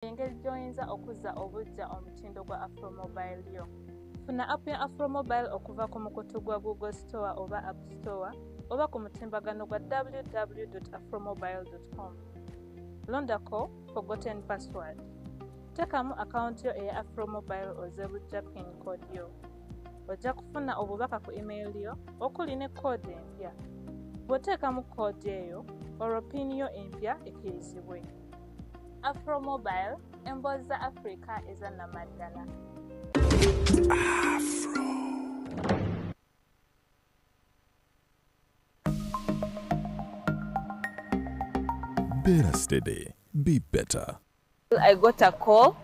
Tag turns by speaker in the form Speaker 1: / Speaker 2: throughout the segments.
Speaker 1: Engeri gy'oyinza okuzza obuggya omutindo gwa Afro Mobile yo. Funa app ya Afro Mobile okuva ku mukutu gwa Google Store oba App Store oba ku mutimbagano gwa www.afromobile.com. Londako Forgotten Password. Teekamu akawunti yo eya Afro Mobile ozze buggya PIN code yo. Ojja kufuna obubaka ku email yo okuli ne koodi empya. Bw'oteekamu koodi eyo, olwo PIN yo empya ekkirizibwe. Afro Mobile, emboozi za Afrika eza nnamaddala.
Speaker 2: Afro. Better steady, be better.
Speaker 3: I got a call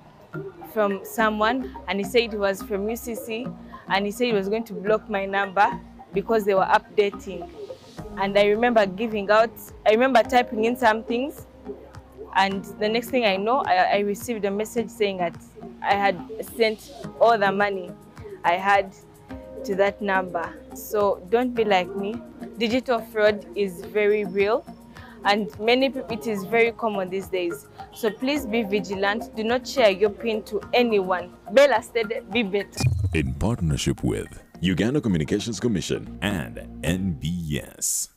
Speaker 3: from someone and he said he was from UCC and he said he was going to block my number because they were updating. And I remember giving out, I remember typing in some things, and the next thing I know, I received a message saying that I had sent all the money I had to that number. So don't be like me. Digital fraud is very real, and many people, it is very common these days. So please be vigilant. Do not share your PIN to anyone. Bella said, be better.
Speaker 2: In partnership with Uganda Communications Commission and NBS.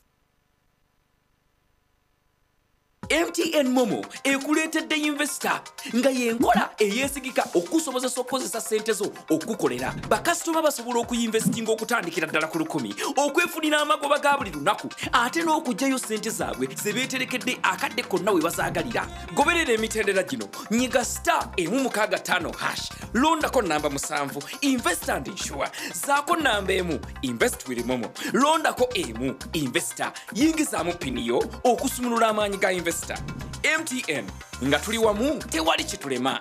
Speaker 4: MTN Momo ekuleetedde Investor nga y'enkola eyeesigika okusobozesa okukozesa ssente zo okukolera. Bakasitoma basobola okuyinvestinga okutandikira ddala ku 1000 okwefunira amagoba ga buli lunaku ate n'okuggyayo ssente zaabwe ze beeterekedde akadde konna we bazaagalira. Goberera emitendera gino: nyiga *165# londako namba 7 invest and insure, zaako namba 1 invest with Momo, londako 1 investor, yingizaamu pini yo okusumulula amaanyi ga Investor. MTN nga tuli wamu tewali kitulema.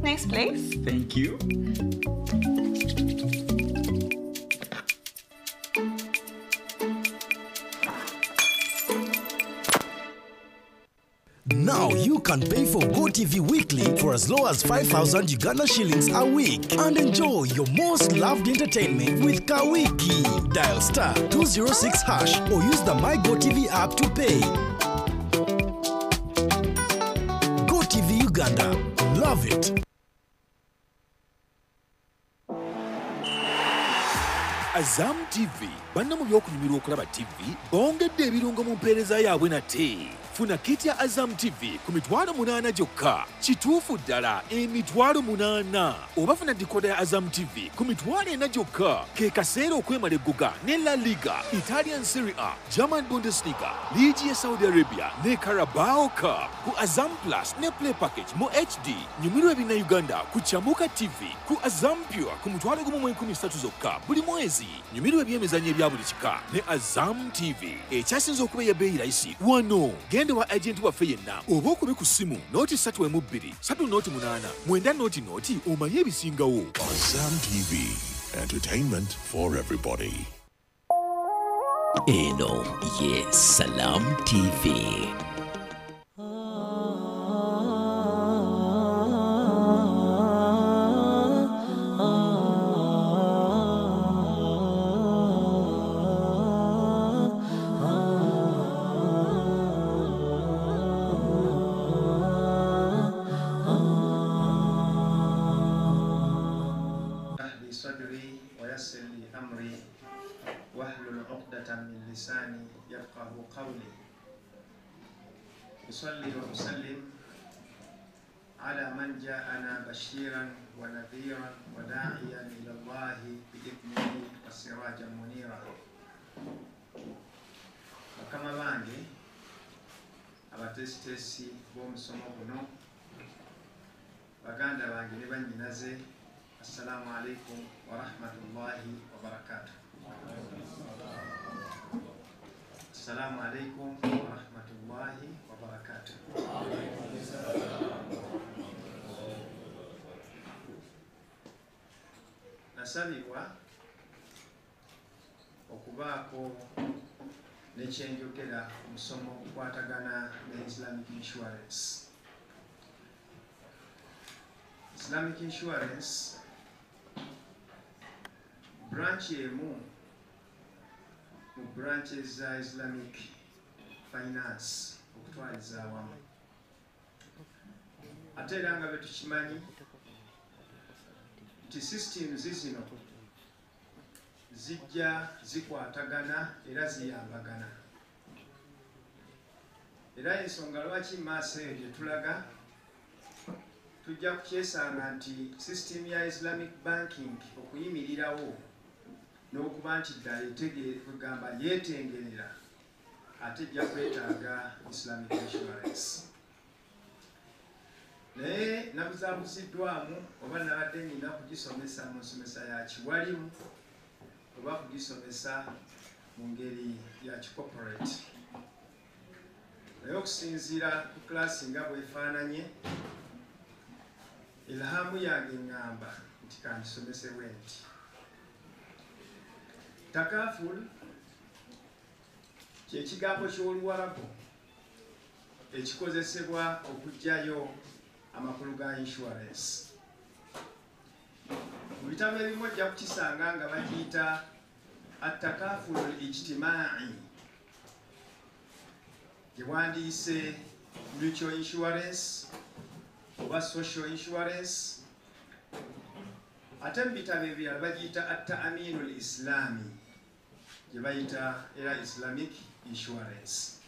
Speaker 5: Nice place.
Speaker 6: Thank you.
Speaker 7: Now you can pay for GoTV weekly for as low as 5,000 Uganda shillings a week and enjoy your most loved entertainment with Kawiki. Dial *206# or use the My GoTV app to pay. GoTV Uganda. Love it.
Speaker 8: Azam TV banna mu by'okunyumirwa okulaba TV bongedde ebirungo mu mpeereza yaabwe nate. Funa kit ya Azam TV ku 800,000 gyokka. Kituufu ddala 800,000. Oba funa decoder ya Azam TV ku 400,000 gyokka. Ke kaseera okwemala eggoga ne La Liga, Italian Serie A, German Bundesliga, Liigi ya Saudi Arabia ne Carabao Cup. Ku Azam Plus ne Play Package mu HD. Nyumirwa ebinna Uganda ku Chamuka TV. Ku Azam Pure ku 1,013 zokka buli mwezi. Nyumirwa ebyemizannyo ebya buli kika ne Azam TV. Ekyasinze okuba ey'ebbeeyi layisi wano. Genda wa agent waffe yenna oba okube ku ssimu 032 308 900 omanye ebisingawo.
Speaker 2: Azam TV, entertainment for everybody.
Speaker 9: Eno ye Salam TV.
Speaker 10: لساني يفقه قولي. أصلي وأسلم على من جاءنا بشيرا ونذيرا وداعيا إلى الله بإذنه وسراجا منيرا. Bakama bange abateesiteesi b'omusomo guno, baganda bange ne bannyinaze, assalamu alaikum wa rahmatullahi wa barakatuh. Assalamu alaikum wa rahmatullahi wa barakatuh. Nasabibwa okubaako nekyenjogera ku musomo ogukwatagana ne Islamic Insurance. Islamic Insurance Branch emu mu branches za Islamic finance okutwaliza awamu. Ate era nga bwe tukimanyi nti systems zino zijja zikwatagana era ziyambagana. Era ensonga lwaki maaso eyo gye tulaga tujja kukyesanga nti system ya Islamic banking okuyimirirawo n'okuba nti ddala kugamba yeetengerera ate ejja kwetaaga Islamic insurance. Naye nabuzaabuziddwamu oba nabadde nina kugisomesa mu nsomesa ya kiwalimu oba kugisomesa mu ngeri ya kicorporate. Naye okusinziira ku klaasi nga bw'efaananye, ilhamu yange ŋŋamba nti kangisomesebwe nti takaful kyekigambo ky'Oluwarabu ekikozesebwa okuggyayo amakulu ga insurance. Mu bitabo ebimu ojja kukisanga nga bagiyita attakafulu al-ijtimai, gye wandiise mutual insurance oba social insurance. Ate mu bitabo ebirala bagiyita atta-aminu al-islami, gye bayita era Islamic insurance.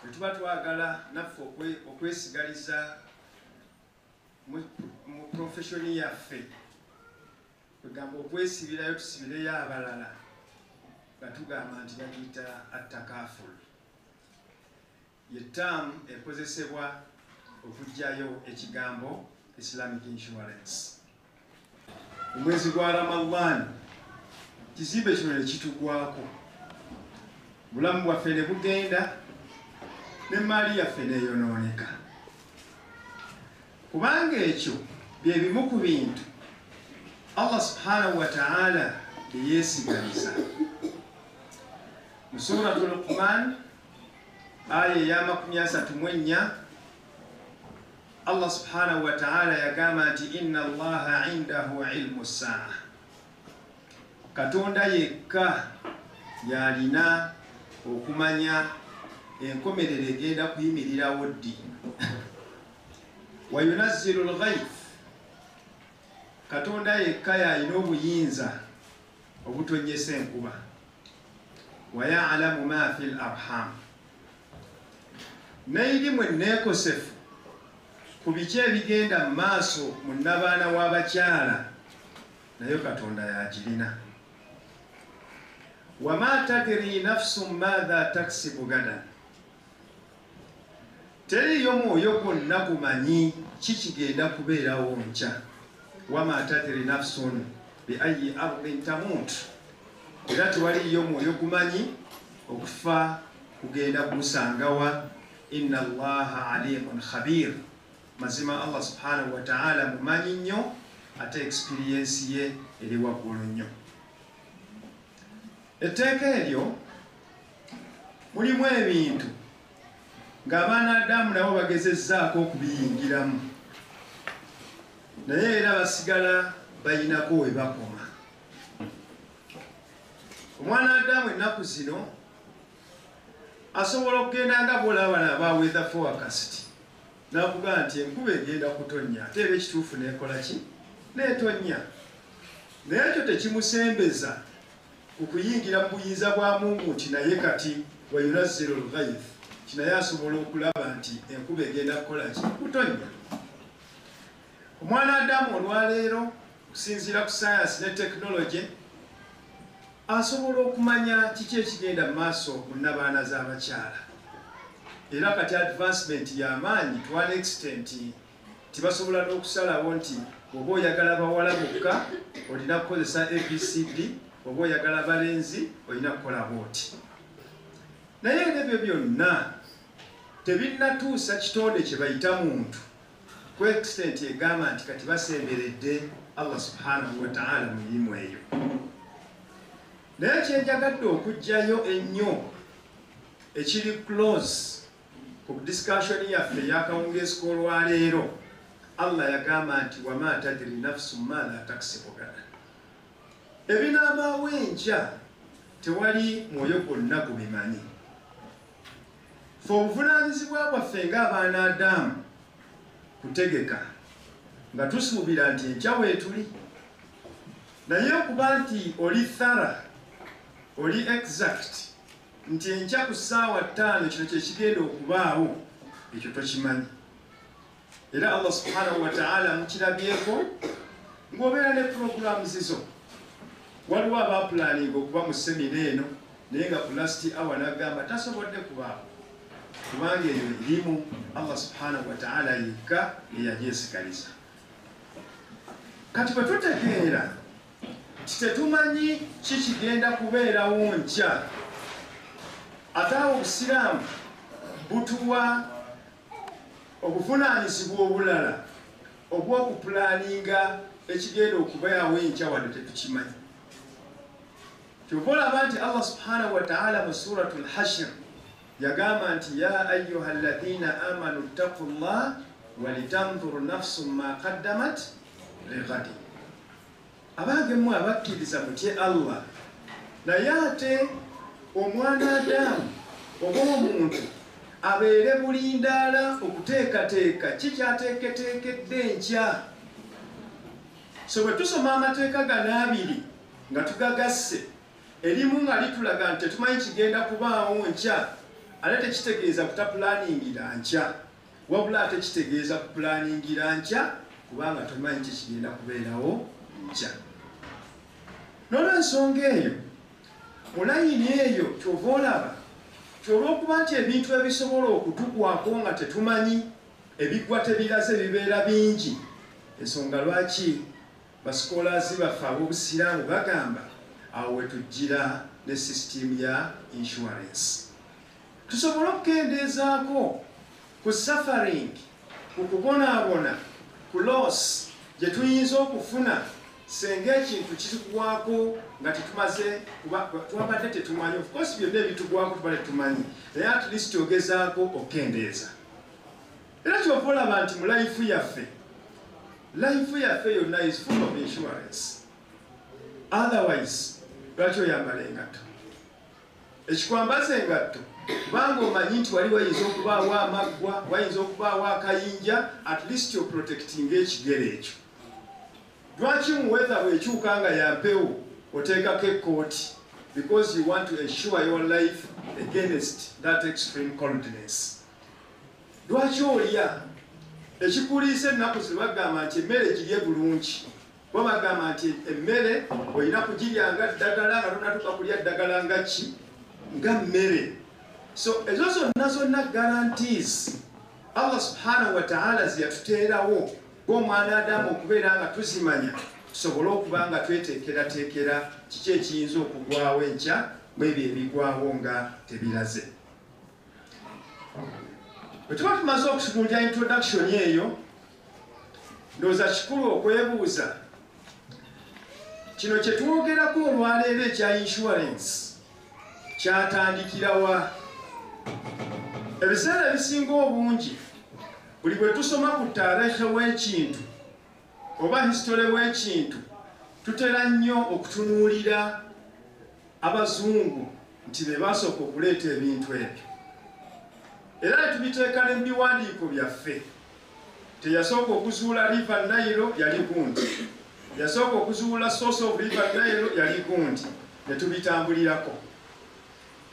Speaker 10: Bwe tuba twagala naffe okwesigaliza mu professioni yaffe, kwegamba okwesibirayo tusibireyo abalala, nga tugamba nti bagiyita attakaful. Ye term ekozesebwa okuggyayo ekigambo Islamic insurance. Omwezi gwa Ramadan kizimbe kino ne kitugwako, bulamu bwaffe ne bugenda n'emmaali yaffe neeyonooneka, kubanga ekyo bye bimu ku bintu Allah subhanahu wa ta'ala bye yeesigaliza. Mu Suratu Luqman aya eya 34, Allah subhanahu wa ta'ala yagamba nti inna Allaha indahu ilmu saa, Katonda yekka yalina okumanya enkomerero egenda kuyimirirawo ddi. Wa yunazzilu al-ghayth, Katonda yekka yalina obuyinza obutonnyesa enkuba. Wa ya'lamu ma fil arham, n'erimu enneekosefu ku biki ebigenda mu maaso mu nnabaana w'abakyala nayo Katonda yagirina. Wama tadri nafsun maadha taksibu gadan, teriiyo mwoyo gwonna gumanyi kikigenda kubeerawo nkya. Wama tadri nafsun bi ayi ardin tamut, era tewaliiyo mwoyo gumanyi okufa kugenda kugusangawa. Inna Allaha alimun khabir, mazima Allah subhanahu wa ta'ala mumanyi nnyo ate experience ye eri waggulu nnyo. Etteeka eryo mulimu ebintu ng'abaana Adamu nabo bagezezzaako okubiyingiramu, naye era basigala bayinako we bakoma. Omwana Adamu ennaku zino asobola okugenda nga bw'olaba bano aba weather forecast n'akugamba nti enkuba egenda kutonnya, ate era ekituufu n'ekola ki? N'etonnya. Naye ekyo tekimusembeza ku kuyingira mu buyinza bwa Mungu nti naye kati wa yunazzilu al-ghayth, nti naye asobola okulaba nti enkuba egenda kukola ki? Kutonnya. Omwana Adamu olwaleero okusinziira ku sayansi ne tekinologi asobola okumanya kiki ekigenda mu maaso mu nnabaana z'abakyala. Era kati advancement y'amaanyi to an extent tibasobola n'okusalawo nti bw'oba oyagala bawala bokka olina kukozesa ABCD, bw'oba oyagala balenzi olina kukola bw'oti. Naye era ebyo byonna tebinnatuusa kitonde kye bayita muntu ku extent egamba nti kati basemberedde Allah subhanahu wa ta'ala mu mirimu eyo. Naye kyenjagadde okuggyayo ennyo ekiri close ku discussion yaffe ey'akawungeezi k'olwaleero, Allah yagamba nti wama tadri nafsun maadha taksibu gadan, Ebinaabaawo enkya tewali mwoyo gwonna gubimanyi. Fe obuvunaanyizibwa bwaffe ng'abaana Adamu kutegeka nga tusuubira nti enkya weetuli, naye okuba nti oli thara, oli exact nti enkya ku ssaawa 5 kino kye kigenda okubaawo, ekyo tokimanyi. Era Allah subhanahu wa ta'ala mukirabyeko ng'obeera ne programs zo. Waliwo abapulaninga okuba mu semina eno naye nga ku last hour n'agamba tasobodde kubaawo, kubanga eyo erimu Allah subhanahu wa ta'ala yekka eyagyesigaliza. Kati bwe tutegeera nti tetumanyi kikigenda kubeerawo nkya, ate awo obusiraamu butuwa obuvunaanyizibwa obulala obw'okupulaninga ekigenda okubeerawo enkya wadde tetukimanyi. Kyova olaba nti Allah subhanahu wa ta'ala mu Suratul Hashr yagamba nti ya ayyuha alladhina amanu ttaqullah walitanzur nafsun ma qaddamat lighadi. Abange mmwe abakkiriza mutye Allah, naye ate omwana Adamu oba omuntu abeere bulindaala okuteekateeka kikyateeketeekedde enkya. So bwe tusoma amateeka gano abiri nga tugagasse, erimu nga litulaga nti tetumanyi kigenda kubaawo nkya, ate tekitegeeza kutapulaningira nkya, wabula ate kitegeeza kupulaningira nkya kubanga tomanyi kikigenda kubeerawo nkya. N'olwensonga eyo mu layini eyo kyova olaba kyolwokuba nti ebintu ebisobola okutugwako nga tetumanyi, ebigwa tebiraze bibeera bingi. Ensonga lwaki basikolazi baffe ab'obusiraamu bagamba awo wetujjira ne sisitimu ya insurance, tusobole okukendeezaako ku suffering, ku kubonaabona, ku loss gye tuyinza okufuna senga ekintu kitugwako nga tetumaze, twabadde tetumanyi. Of course byonna ebitugwako tuba tetumanyi, naye at least ogezaako okukendeeza. Era kyova olaba nti mu life yaffe yonna is full of insurance. Otherwise lwaki oyambala engatto? Ekikwambaza engatto kubanga omanyi nti wali wayinza okubaawo amaggwa, wayinza okubaawo akayinja, at least oprotectinga ekigere ekyo. Lwaki mu weather bw'ekyuka nga ya mpewo oteekako ekkooti? Because you want to ensure your life against that extreme coldness. Lwaki olya? Ekikuliisa ennaku zino bagamba nti emmere girye bulungi, bo bagamba nti emmere olina kugirya nga ddagala, nga tonatuuka kulya ddagala nga ki, nga mmere. So ezo zonna zonna guarantees Allah subhanahu wa ta'ala ze yatuteerawo ng'omwana Adamu okubeera nga tuzimanya, tusobole okuba nga tweteekerateekera kiki ekiyinza okugwawo enkya mwebyo ebigwawo nga tebiraze. Bwe tuba tumaze okutunuulira introduction eyo, ndowooza kikulu okwebuuza kino kye twogerako olwaleero ekya insurance kyatandikira wa? Ebiseera ebisinga obungi buli bwe tusoma ku tarehe w'ekintu oba history w'ekintu, tutera nnyo okutunuulira abazungu nti be basooka okuleeta ebintu ebyo, era ne tubiteeka ne mu biwandiiko byaffe. Teyasooka okuzuula River Nile yali gundi, yasooka okuzuula source of River Nile yali gundi, ne tubitambulirako.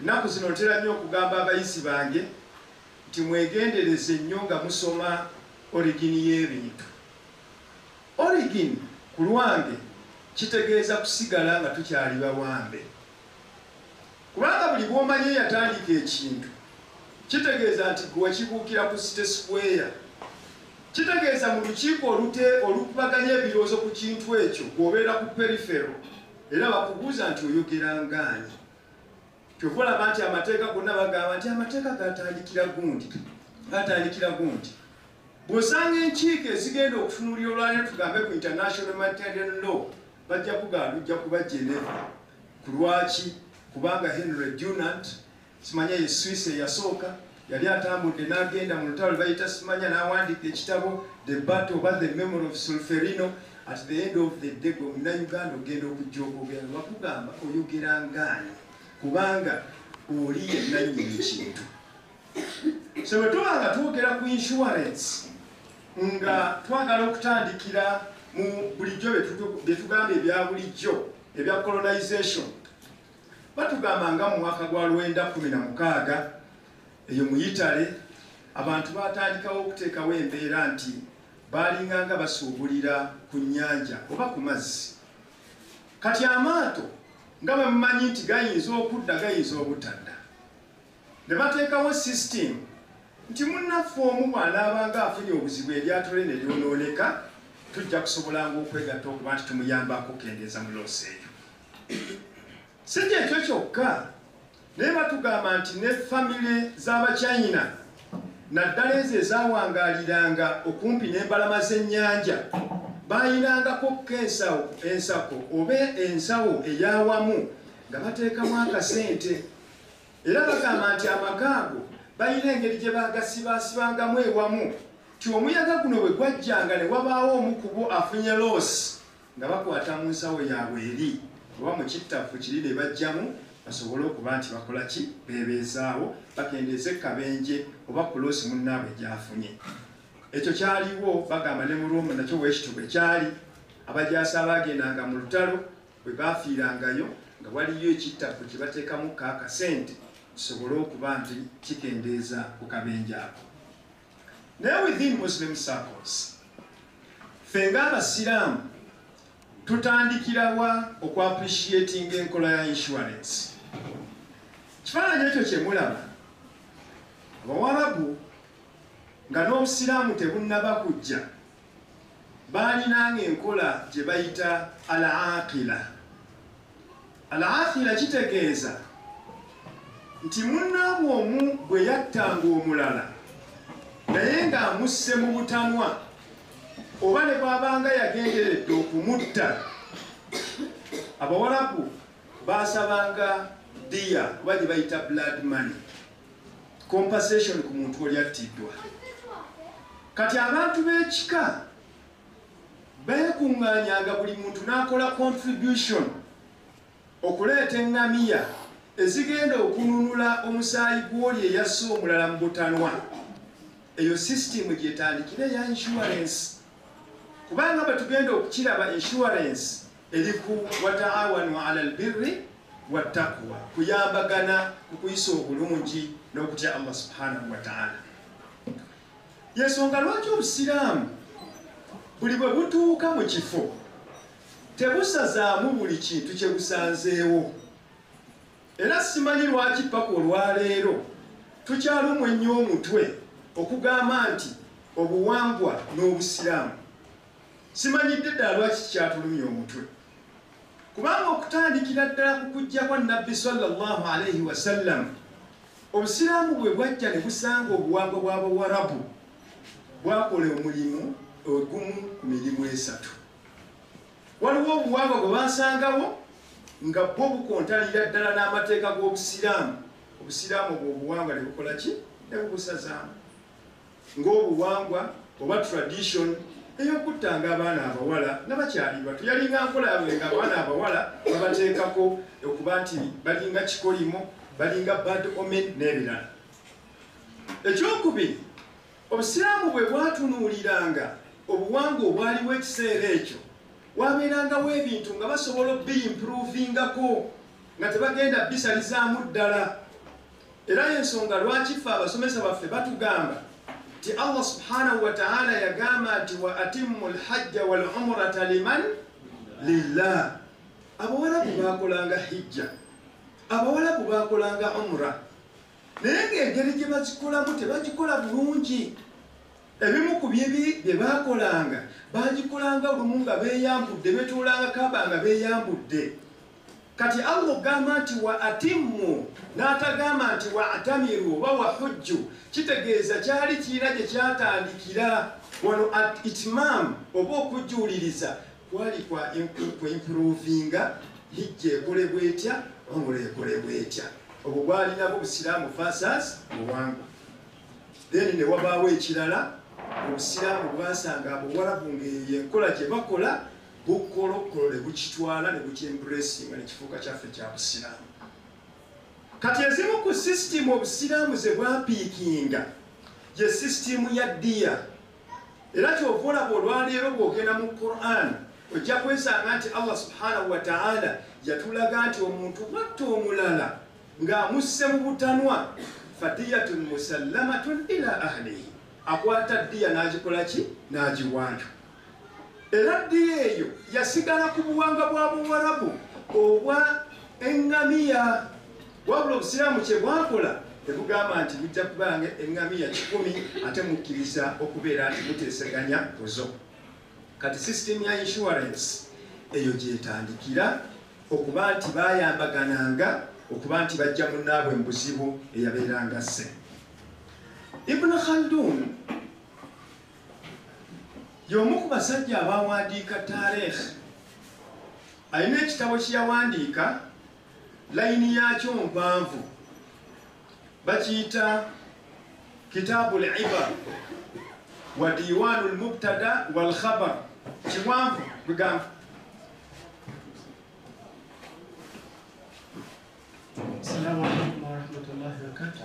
Speaker 10: Ennaku zino ntera nnyo okugamba abayizi bange nti mwegendereze nnyo nga musoma origin y'ebintu. Origin ku lwange kitegeeza kusigala nga tukyali bawambe, kubanga buli bw'omanya eyatandika ekintu kitegeeza nti gwe wakibuukira ku City Square, kitegeeza mu lukiiko olukubaganya ebirowoozo ku kintu ekyo gw'obeera ku peripheral, era bakubuuza nti oyogera ngaani. Kyova olaba nti amateeka gonna bagamba nti amateeka gatandikira gundi, gatandikira gundi. Bw'osanga enkiiko ezigenda okutunuulira olwaleero tugambe ku international humanitarian law, bajja kugaana lujja kuba Geneva. Ku lwaki? Kubanga Henry Dunant, simanya ye Swiss eyasooka, yali atambudde n'agenda mu lutalo lwe bayita simanya, n'awandiika ekitabo The Battle oba The Memory of Solferino. At the end of the day, gwe munnayuganda ogenda okujja okwogera bakugamba oyogera ngaani, kubanga oli yenannyini kintu. So bwe tuba nga twogera ku insurance nga twagala okutandikira mu bulijjo bye tugamba ebya bulijjo ebya colonization, batugamba nga mu mwaka gwa 1916 eyo mu Italy abantu batandikawo okuteekawo embeera nti balinganga basuubulira ku nnyanja oba ku mazzi. Kati amaato nga bwe mumanyi nti gayinza okudda gayinza obutadda, ne bateekawo system nti munnaffe omu bw'anaabanga afunye obuzibu eryato lye ne lyonooneka, tujja kusobolanga okwegatta okuba nti tumuyambako okukendeeza mu loosi eyo. Si kyekyo kyokka, naye batugamba nti ne famire z'Abachina naddala ezo ezawangaaliranga okumpi n'embalama z'ennyanja baayinangako ensako oba ensawo ey'awamu nga bateekamu akasente. Era bagamba nti amaka ago balina engeri gye baagasibaasibangamu ewamu ti omuyaga guno bwe gwajjanga ne wabaawo omu ku bo afunye loosi nga bakwata mu nsawo yaabwe eri oba mu kittafu kiri ne bajjamu basobole okuba nti bakola ki, beebeezaawo bakendeeze kabenje oba ku loosi munnaabwe gy'afunye. Ekyo kyaliwo bagamba ne mu Roma nakyo bwekityo bwe kyali. Abajaasi abaagendanga mu lutalo bwe baafiirangayo nga waliyo ekittafu kye bateekamu akasente kisobole okuba nti kikendeeza ku kabenje ako. Naye within Muslim circles, ffe ng'Abasiraamu tutandikirawa okuappreciatinga enkola ya insurance. Kifaananyi ekyo kye mulaba, Abawarabu nga n'Obusiraamu tebunnaba kujja baalinanga enkola gye bayita al-aqila. Al-aqila kitegeeza nti munnaabwe omu bwe yattanga omulala naye ng'amusse mu butanwa oba ne bw'abanga yagenderedde okumutta, Abawarabu baasabanga diya oba gye bayita blood money, compensation ku muntu oli attiddwa. Kati abantu b'ekika beekuŋŋaanyanga buli muntu n'akola contribution okuleeta eŋŋamiya ezigenda okununula omusaayi gw'oli eyasse omulala mu butanwa. Eyo system gyetandikira eya insurance, kubanga bwe tugenda okukiraba insurance eri ku wataawanu ala albirri wattaqwa, kuyambagana ku kuyisa obulungi n'okutya Allah subhanahu wa ta'ala. Yensonga lwaki Obusiraamu buli bwe butuuka mu kifo tebusazaamu buli kintu kye busanzeewo. Era simanyi lwaki paka olwaleero tukyalumwa ennyo omutwe okugamba nti obuwangwa n'Obusiraamu. Simanyidde ddala lwaki kikyatulumya omutwe, kubanga okutandikira ddala ku kujja kwa Nabbi sallallahu alaihi wasallam, Obusiraamu bwe bwajja ne busanga obuwangwa bw'Abawarabu bwakola omulimu ogumu ku mirimu esatu. Waliwo obuwangwa bwe basangawo nga bwo bukontalira ddala n'amateeka g'Obusiraamu. Obusiraamu bwe obuwangwa ne bukola ki? Ne bubusazaamu ng'obuwangwa oba tradition ey'okuttanga abaana abawala nga bakyali bato. Yalinga nkola yaabwe nga abaana abawala babateekako okuba nti balinga kikolimo, balinga bad omen n'ebirala. Ekyokubiri, Obusiraamu bwe bwatunuuliranga obuwangwa obwaliwo ekiseera ekyo, wabeerangawo ebintu nga basobola obiimprovingako nga tebagenda bisalizaamu ddala. Era y'ensonga lwaki ffe abasomesa baffe batugamba nti Allah subhanahu wa ta'ala yagamba nti wa atimmu lhajja wal umrata liman lillah. Abawarabu baakolanga hijja, Abawarabu baakolanga umra, naye ng'engeri gye bazikolamu tebagikola bulungi. Ebimu ku bibi bye baakolanga baagikolanga olumu nga beeyambudde, beetuulanga Kaaba nga beeyambudde. Kati Allah ogamba nti wa atimmu n'atagamba nti wa atamiru oba wa hujju, kitegeeza kyali kiina gye kyatandikira. Wano itmaam oba okujjuuliriza kwali kwa improvinga hijja ekolebwa etya, umra ekolebwa etya. Obwo bwalinabo Obusiraamu versus buwangwa. Then ne wabaawo ekirala, Obusiraamu bwasanga Abawarabu ng'eyo enkola gye bakola Bukolokolo ne bukitwala ne bukyembracinga ne kifuuka kyaffe kya busiraamu. Kati ezimu ku sisitimu obusiraamu ze bwapiikinga ye sisitimu ya ddiya. Era kyova olaba olwaleero bw'ogenda mu Quran ojja kwesanga nti Allah subhanahu wa ta'ala yatulaga nti omuntu bwatta omulala ng'amusse mu butanwa, fadiyatun musallamatun ila ahlihi, akwata ddiya n'agikola ki? N'agiwaayo. Era ddiya eyo yasigala ku buwanga bwa Buwarabu obwa eŋŋamiya. Wabula obusiraamu kye bwakola ebugamba nti bujja kubanga eŋŋamiya 100 ate mukkiriza okubeera nti muteeseganya kuzo. Kati system ya insurance eyo gyetandikira okuba nti bayambagananga okuba nti bajja munnaabwe mu buzibu eyabeeranga sse. Ibn Khaldun y'omu ku basajja abawandiika tareekh. Alina ekitabo kye yawandiika, layini yakyo mpanvu, bakiyita Kitabu al-Ibar wa Diwanu al-Mubtada wal Khabar. Kiwanvu bigambo.
Speaker 6: Assalamu alaikum warahmatullahi wabarakatuh.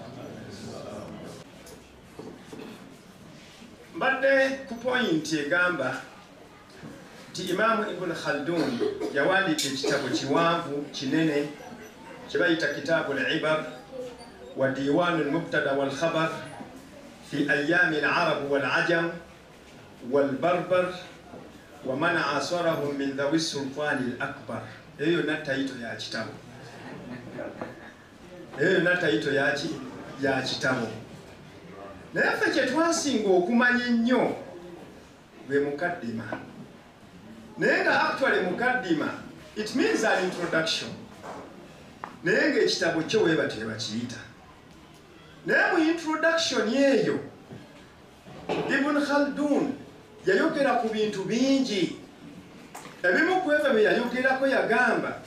Speaker 10: Mbadde ku pointi egamba nti Imaamu Ibn Khaldun yawandiika ekitabo kiwanvu kinene kye bayita Kitabu al-Ibar wa Diwanu al-Mubtada wal Khabar fi ayami al-Arab wal Ajam wal Barbar wa man asarahum min dhawi sultani al-akbar. Eyo yonna tayito ya kitabo. Eyo yonna tayito ya kitabo. Naye ffe kye twasinga okumanya ennyo bwe mukaddima. Naye nga actually mukaddima it means an introduction. Naye ng'ekitabo kyo we batyo bakiyita. Naye mu introduction eyo Ibn Khaldun yayogera ku bintu bingi. Ebimu ku ebyo bye yayogerako yagamba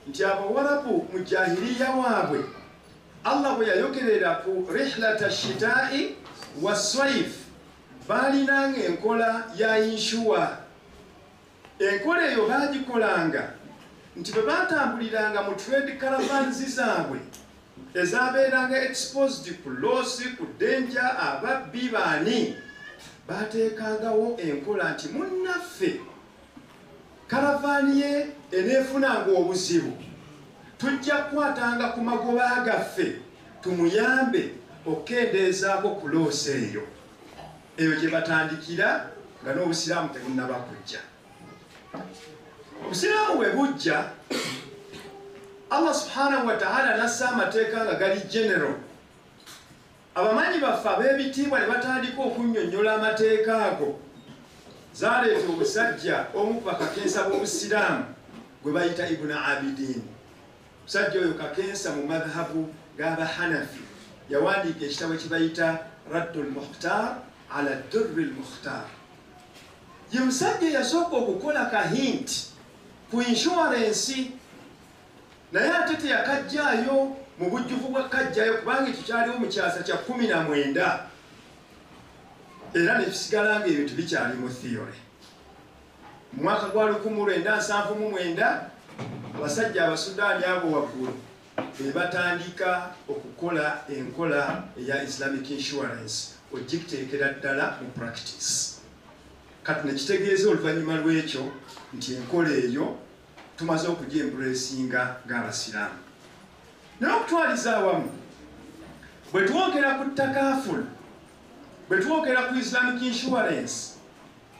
Speaker 10: nti Abawarabu mu jahiliya waabwe Allah bwe yayogerera ku rihlata shita'i waswaif, baalinanga enkola ya inshuwa. Enkola eyo baagikolanga nti bwe batambuliranga mu trade caravans zaabwe ezabeeranga exposed ku loss, ku danger, ababbi baani, baateekangawo enkola nti munnaffe karavaani ye eneefunanga obuzibu, tujja kukwatanga ku magoba gaffe tumuyambe okukendeezaako ku loosi eyo. Eyo gye batandikira nga n'obusiraamu tebunnaba kujja. Obusiraamu bwe bujja, Allah subhanahu wa ta'ala n'assa amateeka nga gali general. Abamanyi baffe ab'ebitiibwa ne batandika okunnyonnyola amateeka ago. Zaaleeta obusajja omu ku bakakensa b'obusiraamu gwe bayita Ibn Abidin. Omusajja oyo kakensa mu madhabu g'Abahanafi, yawandiika ekitabo kye bayita Raddul Mukhtar ala Durri al-Mukhtar. Ye musajja yasooka okukola kahinti ku insurance, naye ate teyakajjaayo mu bujjuvu bwa kajjayo kubanga ekyo kyaliwo mu kyasa kya 19, era ne kisigala ng'ebintu bikyali mu theory. Mu mwaka gwa 1979 abasajja Abasudaani abo waggulu be batandika okukola enkola eya Islamic insurance ogiteekera ddala mu practice. Kati ne kitegeeza oluvannyuma lw'ekyo nti enkola eyo tumaze okugyembracinga ng'Abasiraamu. Naye okutwaliza awamu, bwe twogera ku takaful, bwe twogera ku Islamic insurance,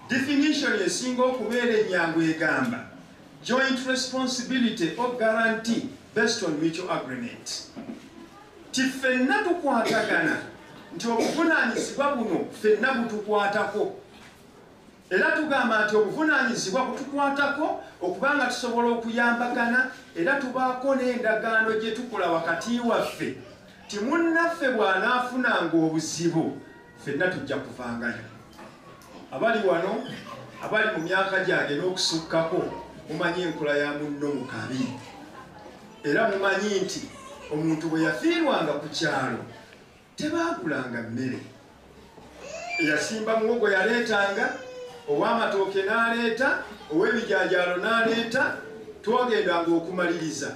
Speaker 10: definition esinga okubeera ennyangu egamba joint responsibility or guarantee based on mutual agreement. Ti ffenna tukwatagana nti obuvunaanyizibwa buno ffenna butukwatako. Era tugamba nti obuvunaanyizibwa butukwatako okubanga tusobola okuyambagana, era tubaako n'endagaano gye tukola wakati waffe ti munnaffe bw'anaafunanga obuzibu ffenna tujja kuvangayo. Abali wano abali mu myaka gyange n'okusukkako mumanyi enkola ya munno mu kabi, era mumanyi nti omuntu bwe yafiirwanga ku kyalo tebaagulanga mmere. Eyasimba muwogo yaleetanga, ow'amatooke n'aleeta, Ow'ebijanjaalo n'aleeta. Twagendanga okumaliriza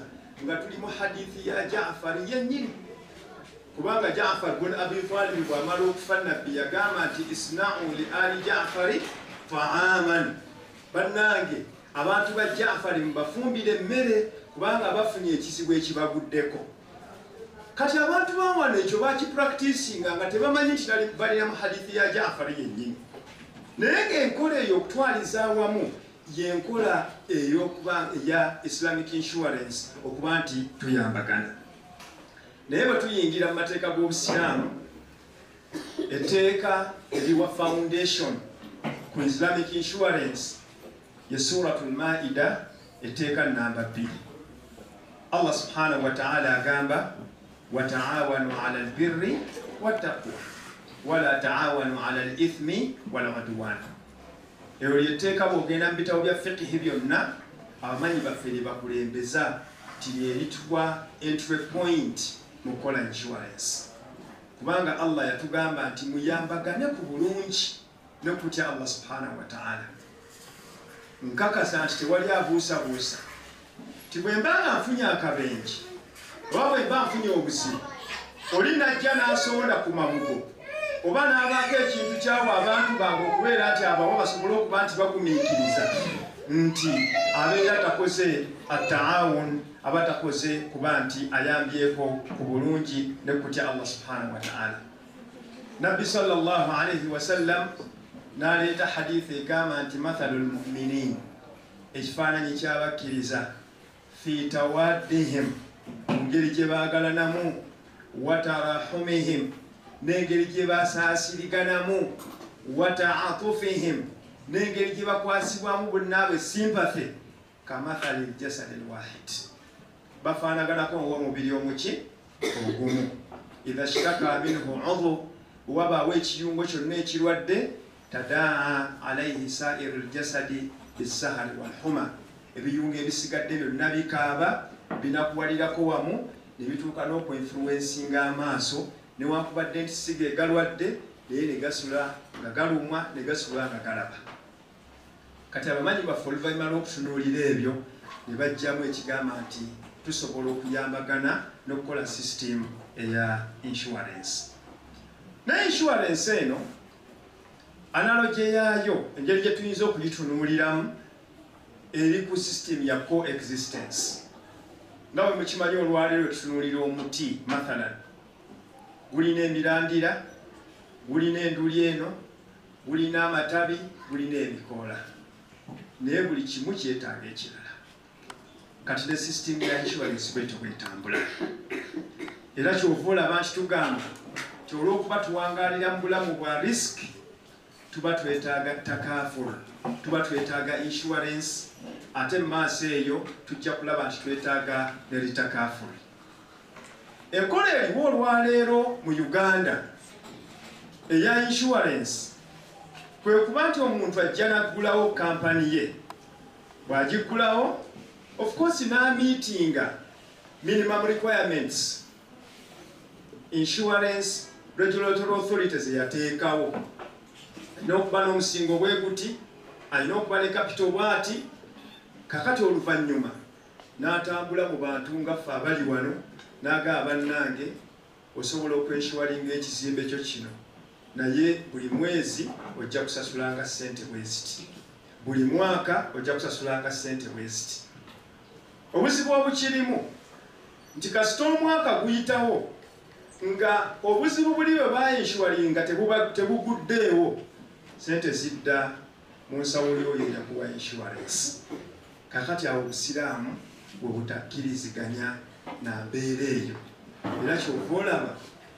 Speaker 10: nga tuli mu hadithi ya Jaafari yennyini, kubanga Jaafar bun Abi Talib bw'amala okufa, Nabbi yagamba nti isna'u li ali Jaafari ta'aman, bannange abantu ba Jaafari mubafumbire emmere kubanga bafunye ekizibu ekibaguddeko. Kati abantu bawano ekyo bakipracticinga nga tebamanyi nti balina mu hadithi ya Jaafari yennyini. Naye ng'enkola eyo okutwaliza awamu yenkola ey'okuba eya Islamic insurance, okuba nti tuyambagana. Naye bwe tuyingira mu mateeka g'Obusiraamu, etteeka eriwa foundation ku Islamic insurance ye Suratul Maida, etteeka namba 2. Allah subhanahu wa ta'ala agamba wataawanu ala albirri wattaqwa wala taawanu ala alithmi waludwan. Eryo lyetteeka bw'ogenda mu bitabo bya fiqihi byonna, abamanyi baffe lye bakulembeza nti lyerituwa entry point mu kukola insurance, kubanga Allah yatugamba nti muyambagane ku bulungi n'okutya Allah subhanahu wa ta'ala. Nkakasa nti tewali abuusabuusa nti bwe mba nga nfunye akabenje oba bwe mba nfunye obuzibu, oli najja n'asonda ku mabugo oba n'abaako ekintu kyawa abantu bange okubeera nti abawo basobole okuba nti bagumiikiriza, nti abeera takoze attaawun, aba takoze kuba nti ayambyeko ku bulungi ne kutya Allah subhanahu wa ta'ala. Nabbi sallallahu alaihi wasallam n'aleeta hadithi egamba nti mathalul mu'minin, ekifaananyi ky'abakkiriza, fi tawaddihim, mu ngeri gye baagalanamu, watarahumihim, n'engeri gye basaasiriganamu, wataatufihim, n'engeri gye bakwasibwamu bunnaabwe sympathy, kamathali ljasadi lwahid, bafaanaganako ng'omubiri omuki ogumu. Idha shtaka minhu udhu, wabaawo ekiyungo kyonna ekirwadde, tadaa alaihi sairu ljasadi bissahari walhuma, ebiyungo ebisigadde byonna bikaaba, binakuwalirako wamu ne bituuka n'okuinfluensinga amaaso, newankubadde nti si ge galwadde, naye ne gasula nga galumwa, ne gasula nga galaba. Kati abamanyi baffe oluvannyuma lw'okutunuulira ebyo ne bajjamu ekigamba nti tusobola okuyambagana n'okukola system eya insurance. Naye insurance eno analogy yaayo, engeri gye tuyinza okugitunuuliramu, eri ku system ya coexistence. Nga bwe mukimanyi, olwaleero tutunuulira omuti mathalan, gulina emirandira, gulina enduli eno, gulina amatabi, gulina ebikoola, naye buli kimu kyetaaga ekirala. Kati ne system ya insurance bwetyo bwetambula. Era kyova olaba nti tugamba nti olw'okuba tuwangaalira mu bulamu bwa risk, tuba twetaaga takaful, tuba twetaaga insurance, ate mu maaso eyo tujja kulaba nti twetaaga ne ritakaful. Enkola eriwo olwaleero mu Uganda eya insurance kwe kuba nti omuntu ajja n'aggulawo kampani ye. Bw'agiggulawo, of course n'amiitinga minimum requirements insurance regulatory authorities yateekawo, alina okuba n'omusingo bwe guti, alina okuba ne capital bw'ati. Kakati oluvannyuma n'atambula mu bantu nga ffe abali wano n'agamba, bannange, osobola okwenshuwalinga ekizimbe kyo kino, naye buli mwezi ojja kusasulanga ssente bwe ziti, buli mwaka ojja kusasulanga ssente bwe ziti. Obuzibu obukirimu nti kasita omwaka guyitawo nga obuzibu buli bwe bayinshuwalinga tebuguddeewo, ssente zidda mu nsawo y'oyo eyakuwa insurance. Kakati awo Obusiraamu bwe butakkiriziganya na mbeera eyo. Era kyova olaba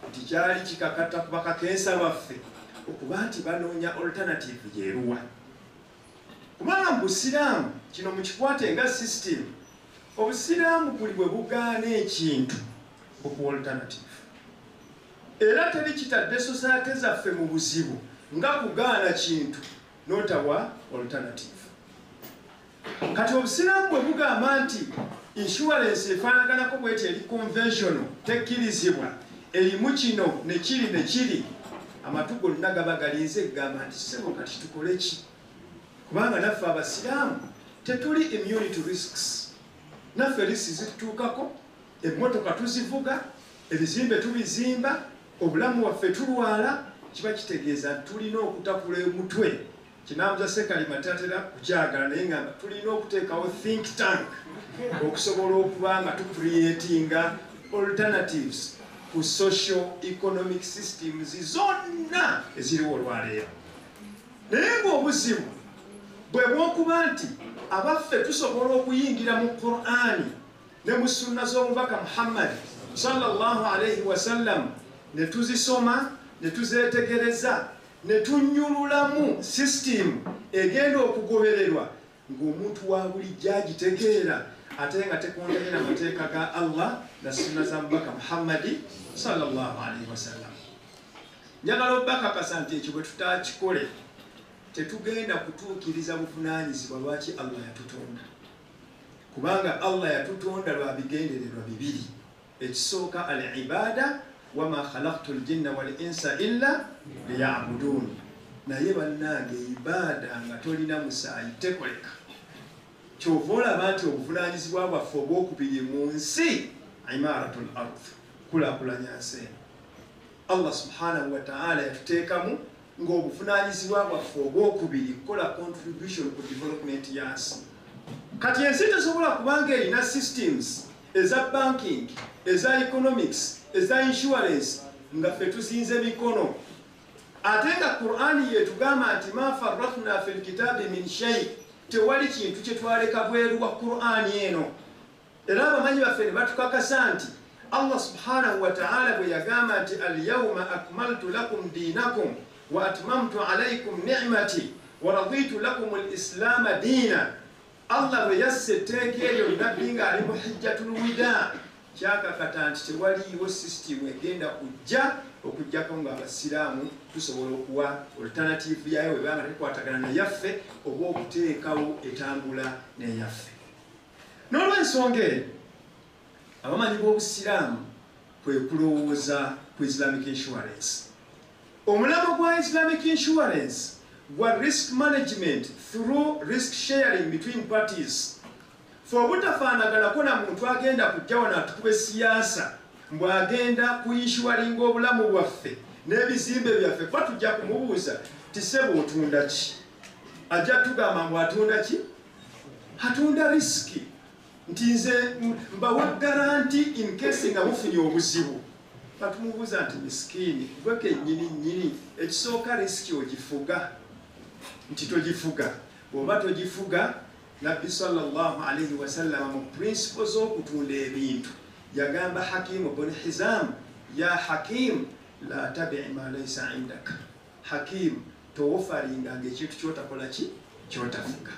Speaker 10: nti kyali kikakata ku bakakensa baffe okuba nti banoonya alternative yeeruwa, kubanga mu Busiraamu kino mukikwate nga system. Obusiraamu buli bwe bugaana ekintu okuwa alternative, era teri kitadde society zaffe mu buzibu nga kugaana kintu n'otawa alternative. Kati Obusiraamu bwe bugamba nti insurance efaanaganako bweti eri conventional, tekkirizibwa, erimu kino ne kiri ne kiri, amatu gonna gaba galinze kugamba nti ssebo kati tukole ki? Kubanga naffe abasiraamu tetuli immune to risks. Naffe risks zitutuukako, emmotoka tuzivuga, ebizimbe tubizimba, obulamu waffe tulwala. Kiba kitegeeza tulina okutakula omutwe. Kinamuza Sekalima tatera kukyagala, naye nga tulina okuteekawo think tank okusobola okuba nga tucreatinga alternatives ku social economic systems zonna eziriwo olwaleero. Naye ng'obuzibu bwe bw'okuba nti abaffe tusobola okuyingira mu Qur'ani ne mu sunna z'omubaka Muhammad sallallahu alaihi wasallam ne tuzisoma ne tuzeetegereza ne tunnyululamu system egenda okugobererwa ng'omuntu wa bulijjo agitegeera, ate nga tekontanye n'amateeka ga Allah na sunna za mubaka Muhammadi sallallahu alaihi wasallam. Njagala obbakakasa nti ekyo bwe tutakikole tetugenda kutuukiriza buvunaanyizibwa lwaki Allah yatutonda. Kubanga Allah yatutonda lwa bigendererwa bibiri. Ekisooka al-ibada, wama khalaqtu al-jinna wal-insa illa liya'budun. Naye bannange ibada nga tolina musaayi tekoleka. Kyova olaba nti obuvunaanyizibwa bwaffe obwokubiri mu nsi imaratul ardh, kulaakulanya nsi eno. Allah subhanahu wa ta'ala yatuteekamu ng'obuvunaanyizibwa bwaffe obwokubiri kukola contribution ku development y'ensi. Kati ensi tesobola kubanga erina systems eza banking, eza economics, eza insurance nga ffe tuzinze mikono. Ate nga Qur'ani yetugamba nti ma farratna fil kitabi min shay, tewali kintu kye twaleka bweru wa Qur'ani eno. Era abamanyi baffe ne batukakasa nti Allah subhanahu wa ta'ala bwe yagamba nti al-yawma akmaltu lakum dinakum wa atmamtu alaykum ni'mati wa raditu lakum al-islama dina. Allah bwe yassa etteeka eryo nabbi ng'ali mu hijjatul wida, kyakakata nti tewaliiwo system egenda kujja okujjako ng'abasiraamu tusobola okuwa alternative yayo webanga tekwatagana nayaffe oba okuteekawo etambula neyaffe. N'olwensonga eyo abamanyi b'obusiraamu kwe kulowooza ku Islamic insurance. Omulamo gwa Islamic insurance gwa risk management through risk sharing between parties. Fe obutafaanaganako na muntu agenda kujja wano atukuba siyaasa mbw agenda kuinshuwaringa obulamu bwaffe n'ebizimbe byaffe, kuba tujja kumubuuza ti ssebo otunda ki? Ajja tugamba mbu atunda ki? Atunda risiki. Nti nze mbawa garanti in case nga mufunye obuzibu. Batumubuuza nti miskiini gwe kennyini nnyini ekisooka risiki ogifuga? Nti togifuga. Bw'oba togifuga, Nabbi sallallahu alaihi wasallam mu principles z'okutunda ebintu yagamba Hakimu bun Hizam, ya Hakim la tabi ma laysa indaka. Hakim, towofaringanga ekintu kyotakola ki? Kyotafuga.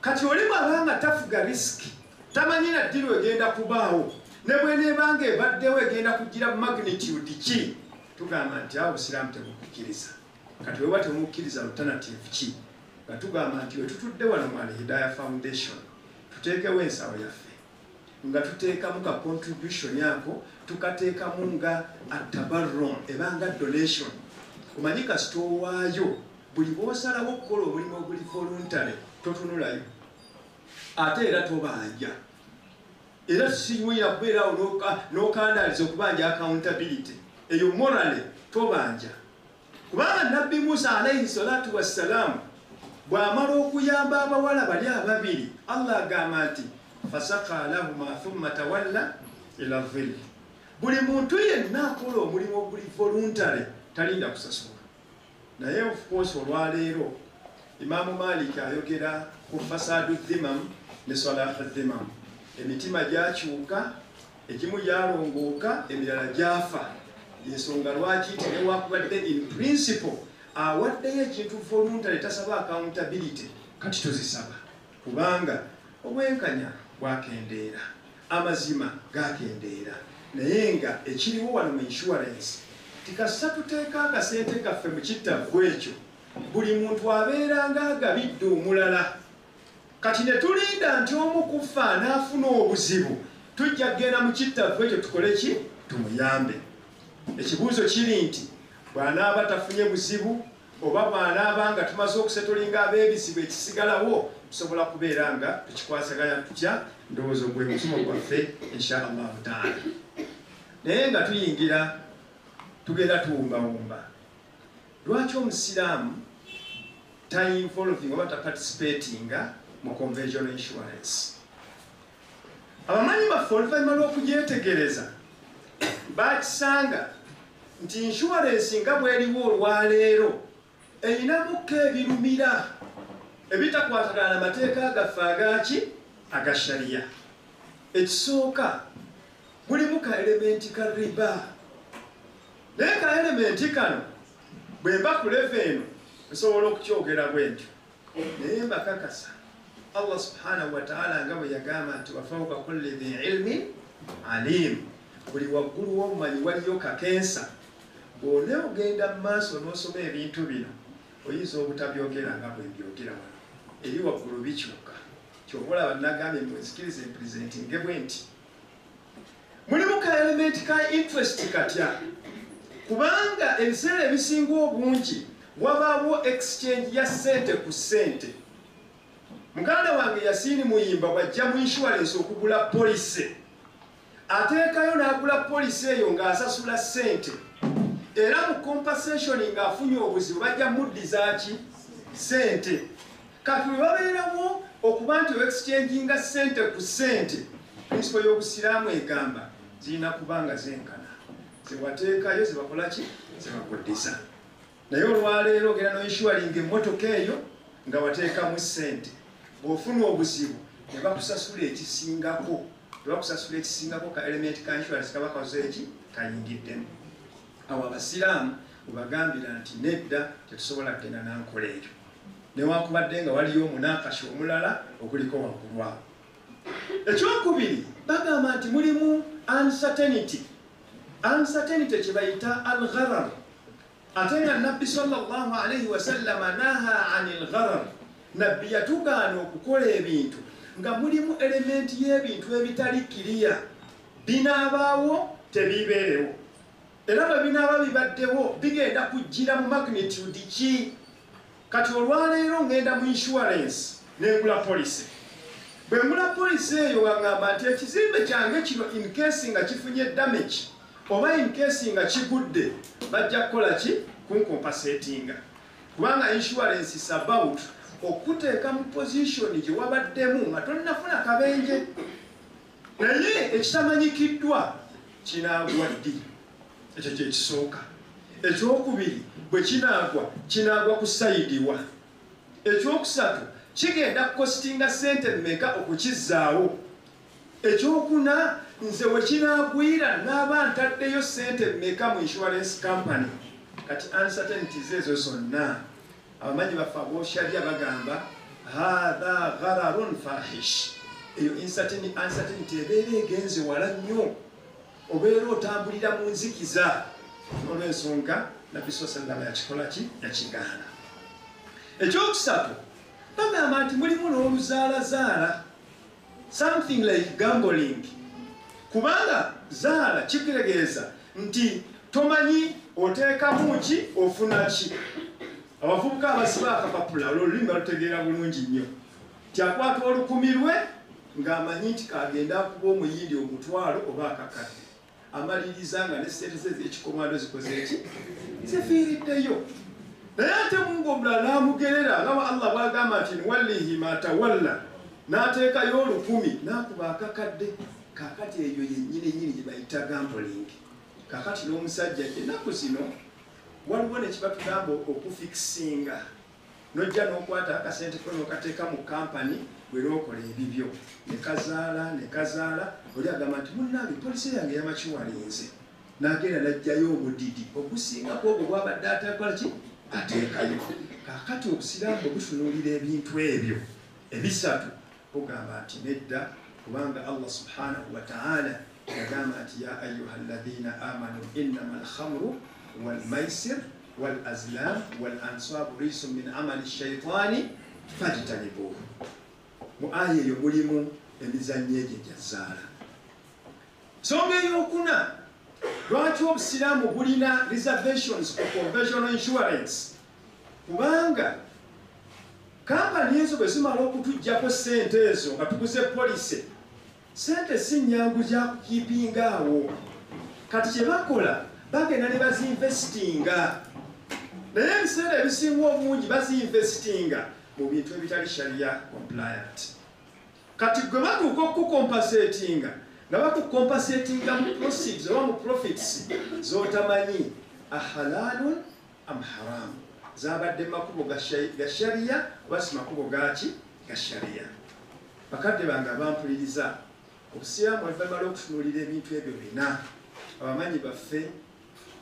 Speaker 10: Kati oli bw'abanga tafuga risiki, tamanyi na ddiru egenda kubaawo, ne bw'eneebanga ebaddewo egenda kugira magnitude ki? Tugamba nti awo obusiraamu tebukukkiriza. Kati weba temukkiriza alternative ki? Nga tugamba nti we tutudde wano mu Al-Hidayah Foundation tuteekewo ensawo yaffe nga tuteekamu ka contribution yako, tukateekamu nga atabarru, ebanga donation. Omanyi kasita owaayo buli bw'osalawo okukola omulimu oguli voluntary totunulayo, ate era tobanja. Era siwira kubeerawo n'okandaliza okubanja accountability eyo morale tobanja. Kubanga Nabbi Musa alayhi salatu wassalam bw'amala okuyamba abawala bali ababiri, Allah agamba nti fasaka lahuma thumma tawalla ila dhill. Buli muntu yenna akola omulimu oguli voluntary talinda kusasulwa. Naye of course olwaleero Imaamu Malik ayogera ku fasadu dhimam ne salahu dhimam. Emitima gyakyuka, egimu gyalongooka, emirala gyafa. Ensonga lwaki nti newakubadde in principle awaddeyo ekintu voluntary tasaba accountability, kati tuzisaba kubanga obwenkanya bwakendeera, amazima gakendeera. Naye nga ekiriwo wano mu insurance tikasa tuteeka akasente kaffe mu kittavu ekyo, buli muntu abeera ng'agabidde omulala. Kati ne tulinda nti omu kufa anaafuna obuzibu, tujja kugenda mu kittavu ekyo tukole ki? Tumuyambe. Ekibuuzo kiri nti bw'anaaba tafunye buzibu, Oba bw'anaaba nga tumaze okusettlinga ab'ebizibu, ekisigalawo tusobola kubeera nga tukikwasaganya tutya? Ndowooza gwe musomo gwaffe, insha Allahu taala. Naye nga tuyingira, tugenda tuwumbawumba. Lwaki omusiraamu tainvolving oba taparticipatinga mu conventional insurance? Abamanyi baffe oluvannyuma lw'okugyetegereza bakisanga nti insurance nga bweriwo olwaleero erinamuko ebirumira ebitakwatagana na mateeka gaffe agaki aga shariya. Ekisooka, mulimu ka element ka riba. Naye ka element kano, bwe mba ku level eno nsobola okukyogera bwe ntyo, naye mbakakasa Allah subhanahu wa ta'ala nga bwe yagamba nti wafawqa kulli dhi ilmin alim, buli waggulu w'omumanyi waliyo kakensa. Bw'one ogenda mu maaso n'osoma ebintu bino, oyinza obutabyogera nga bwe mbyogera wano. Eri waggulu bikyuka. Kyova olaba nagambye mwenzikirize mpresentinge bwe nti mulimu ka element ka interest. Katya? Kubanga ebiseera ebisinga obungi wabaawo exchange ya ssente ku ssente. Muganda wange Yasini Muyimba bw'ajja mu insurance okugula policy, ateekayo n'agula policy eyo ng'asasula ssente, era mu compensation ng'afunye obuzibu bajja muddiza ki? Ssente. Kati bwe babeerawo okuba nti oexchanginga ssente ku ssente, principle y'obusiraamu egamba zirina kuba nga zenkana. Zewateekayo zebakola ki? Zebakuddiza. Naye olwaleero ogenda noinsuringa emmotoka eyo nga wateekamu ssente, bw'ofuna obuzibu ne bakusasula ekisingako. Tebakusasula ekisingako, ka element ka insurance kaba kakoze eki? Kayingiddemu. Awo abasiraamu webagambira nti nedda, tetusobola kugenda nankola eyo, newankubadde nga waliyo omunaakasha omulala oguliko waggulu awo. Ekyokubiri, bagamba nti mulimu uncertainty. Uncertainty kye bayita al-gharar, ate nga Nabbi sallallahu alaihi wasallama naha anil gharar. Nabbi yatugaana okukola ebintu nga mulimu element y'ebintu ebitali clear, binaabaawo tebibeerewo, era bwe binaaba bibaddewo bigenda kujjira mu magnitude ki. Kati olwaleero ngenda mu insurance nengula policy. Bwe ngula policy eyo, waŋŋamba nti ekizimbe kyange kino, in case nga kifunye damage oba in case nga kigudde, bajja kukola ki? Kuncompensatinga. Kubanga insurance is about okuteeka mu position gye wabaddemu nga tonnafuna kabenje. Naye ekitamanyikiddwa, kinaagwa ddi? Ekyo kyekisooka. Ekyokubiri, bwe kinaagwa, kinaagwa ku side wa? Ekyokusatu, kigenda kukostinga sente mmeka okukizzaawo? Ekyokuna, nze we kinaagwira naaba ntaddeyo sente mmeka mu insurance company? Kati uncertainties ezo zonna, abamanyi baffe abosharya bagamba hatha ghararun fahish. Eyo uncertainty ebeera egenze wala nnyo, obeera otambulira mu nzikiza. Olw'ensonga Nabbi saa sallama yakikola ki? Yakigaana. Ekyokusatu, bagamba nti mulimu n'oluzaalazaala, something like gambling. Kubanga zaala kitegeeza nti tomanyi oteekamu ki, ofuna ki. Abavubuka abasiba akapapula, olwo olulimi balutegeera bulungi nnyo. Tyakwata 1,000 lwe ng'amanyi nti kagenda akuba omuyindi 500 oba akakadde, amaliriza nga ne sente ze ez'ekikomando zikoze eki? Zifiiriddeyo. Naye ate Mungu omulala n'amugerera nga Allah bw'agamba nti nuwallihi ma tawalla, n'ateekayo 1,000 n'akuba akakadde. Kaakati eyo yennyini nnyini gye bayita gambling. Kaakati n'omusajja ennaku zino waliwo ne kibatugamba okufixinga, nojja n'okwata akasente ko n'okateeka mu kampani, bwe n'okola ebibyo ne kazaala ne kazaala. Oli agamba nti munnange, policy yange yamakiwalinze, n'agenda n'aggyayo omudidi ogusingako ogwo gwabadde ateekola ki? Ateekayo. Kaakati obusiraamu bwe butunuulira ebintu ebyo ebisatu, bugamba nti nedda, kubanga Allah subhanahu wa ta'ala yagamba nti ya ayuha alladhina amanu innama alkhamru walmaisir walazlam walansabu risun min amali shaitani fajtanibuhu. Mu aya eyo mulimu emizannyo egyo egya zaala. Nsonga eyokuna lwaki obusiraamu bulina reservations ku conventional insurance. Kubanga kampani ezo bwe zimala okutuggyako ssente ezo nga tuguze policy, ssente si nnyangu gya kukiipinga awo. Kati kye bakola bagenda ne bazinvestinga, naye ebiseera ebisinga obungi bazinvestinga mu bintu ebitali sharia compliant. Kati gwe batuuka okukompensatinga nga bakukompensatinga mu proceeds oba mu profits z'otamanyi ahalalun am haram, zabadde makubo ga sharia oba si makubo gaki ga sharia. Bakadde bange abampuliriza, obusiraamu oluvannyuma lw'okutunuulira ebintu ebyo bina, abamanyi baffe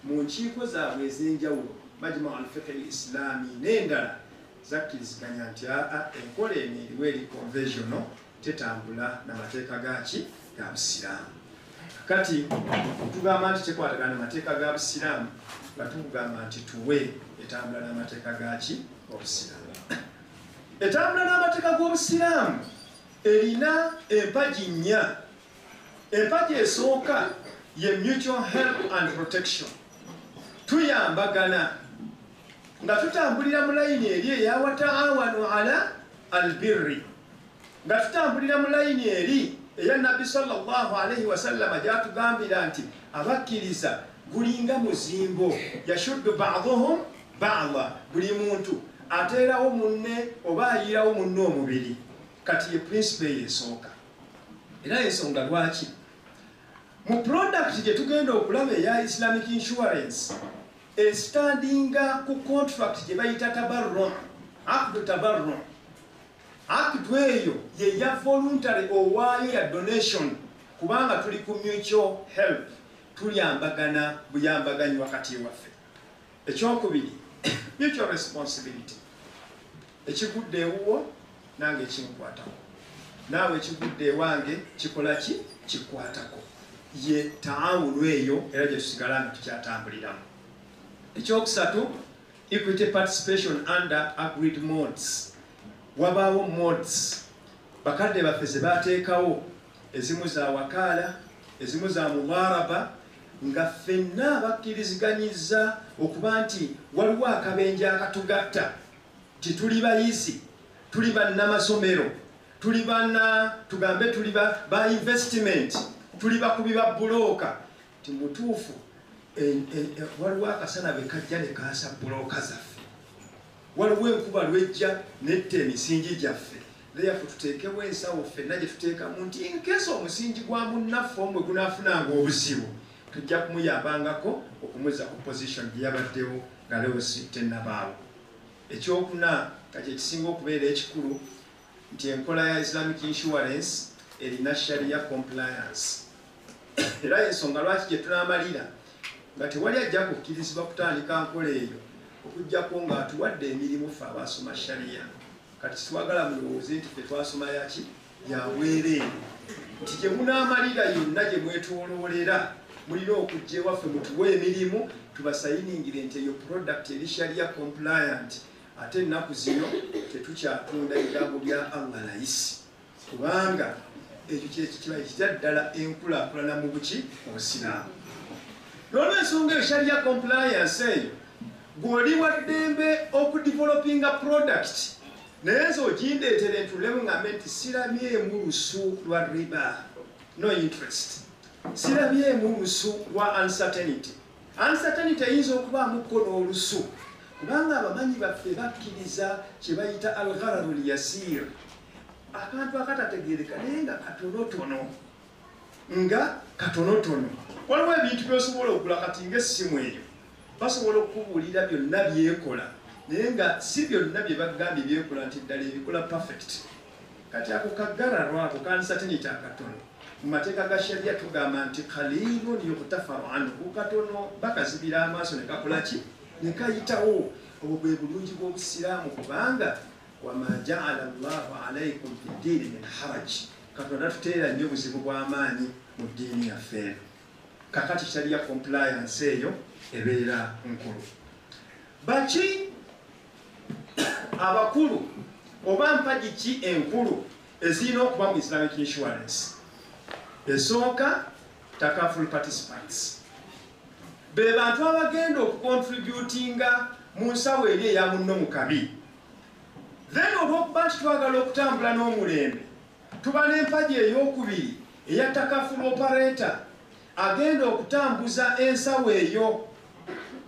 Speaker 10: mu nkiiko zaabwe ez'enjawulo, Majma al-Fiqh al-Islami n'endala, zakkiriziganya nti aa enkola eno eriwo eri conventional, tetambula n'amateeka gaki ga busiraamu. Kati tugamba nti tekwatagana n'amateeka ga busiraamu, nga tugamba nti tuwe etambula n'amateeka gaki obusiraamu. Etambula n'amateeka g'obusiraamu erina empagi nnya. Empagi esooka ye mutual help and protection. Tuyambagana nga tutambulira mu layini eri eya wataawanu ala albirri, nga tutambulira mu layini eri eya Nabbi sallallahu alaihi wasallama gyatugambira nti abakkiriza gulinga muzimbo, yashuddu ba'dhuhum ba'dha, buli muntu ateerawo munne oba ayiirawo munne omubiri. Kati ye principle eyo esooka. Era ensonga lwaki mu product gye tugenda okulaba eya Islamic insurance estandinga ku contract gye bayita tabarru, aqdu tabarru. Aqdu eyo ye ya voluntary owaayo ya donation, kubanga tuli ku mutual help, tuliyambagana buyambaganyi wakati waffe. Ekyokubiri, mutual responsibility. Ekigudde ewuwo nange ekinkwatako, naawe ekigudde ewange kikola ki kikwatako. Ye taawunu eyo era gye tusigala nga tukyatambuliramu. Ekyokusatu, equity participation under agreed modes. Wabaawo modes bakadde baffe ze baateekawo, ezimu za wakaala, ezimu za mubaraba, nga ffenna bakkiriziganyizza okuba nti waliwo akabenje akatugatta, nti tuli bayizi, tuli bannamasomero, tuli banna tugambe tuli ba investment, tuli bakubi ba bulooka, ti mutuufu waliwo akasana bwe kajja ne kaasa bulooka zaffe, waliwo enkuba lwejja netta emisingi gyaffe. Therefore tuteekewo ensawo ffenna gye tuteekamu nti in case omusingi gwa munnaffe omwe gunaafunanga obuzibu, tujja kumuyambangako okumuzza ku position gye yabaddewo nga leosi tennabaawo. Ekyokuna nga kye kisinga okubeera ekikulu, nti enkola ya Islamic insurance erina sharia compliance. Era ensonga lwaki gye tunaamalira nga tewali ajja kukkirizibwa kutandika nkola eyo okuggyako ng'atuwadde emirimu ffe abaasoma sharia. Kati twagala mulowooze nti ffe twasoma yaki ya bwereere, nti gye munaamalira yonna gye mwetooloolera mulina okujja ewaffe mutuwe emirimu tubasayiningire nti eyo product eri sharia compliant. Ate ennaku zino tetukyatunda bigambo bya Allah layisi, kubanga ekyo kyekiba kitya ddala enkulaakulana mu buki mu busiraamu. N'olwensonga eyo sharia compliance eyo gw'oli wa ddembe okudevelopinga product, naye nze ogindeetera entulemu ngambe nti sirabyemu lusu lwa riba, no interest, sirabyemu lusu lwa uncertainty. Uncertainty eyinza okubaamuko n'olusu, kubanga abamanyi baffe bakkiriza kye bayita al-ghararu al-yasir, akantu akatategeereka naye nga katonotono, nga katonotono. Waliwo ebintu by'osobola okugula kati ng'essimu eyo basobola okukubuulira byonna byekola, naye nga si byonna bye bagambye byekola nti ddala ebikola perfect. Kati ako kaggararwa, ako ka uncertainty akatono. Mu mateeka ga sharia tugamba nti qalilun yughtafaru anhu, katono bakazibira amaaso ne kakola ki ne kayitawo. Obwo bwe bulungi bw'obusiraamu, kubanga wama ja'ala Allahu alaykum fi ddiini min haraj, Katonda tuteera nnyo obuzibu bw'amaanyi mu ddiini yaffe eno. Kakati sharia compliance eyo ebeera nkulu. Baki abakulu oba mpagi ki enkulu ezirina okuba mu Islamic insurance? Esooka, takaful participants, be bantu abagenda okucontributinga mu nsawo eri eya munno mu kabi. Then olw'okuba nti twagala okutambula n'omulembe, tuba n'empagi ey'okubiri eya takaful operator agenda okutambuza ensawo eyo,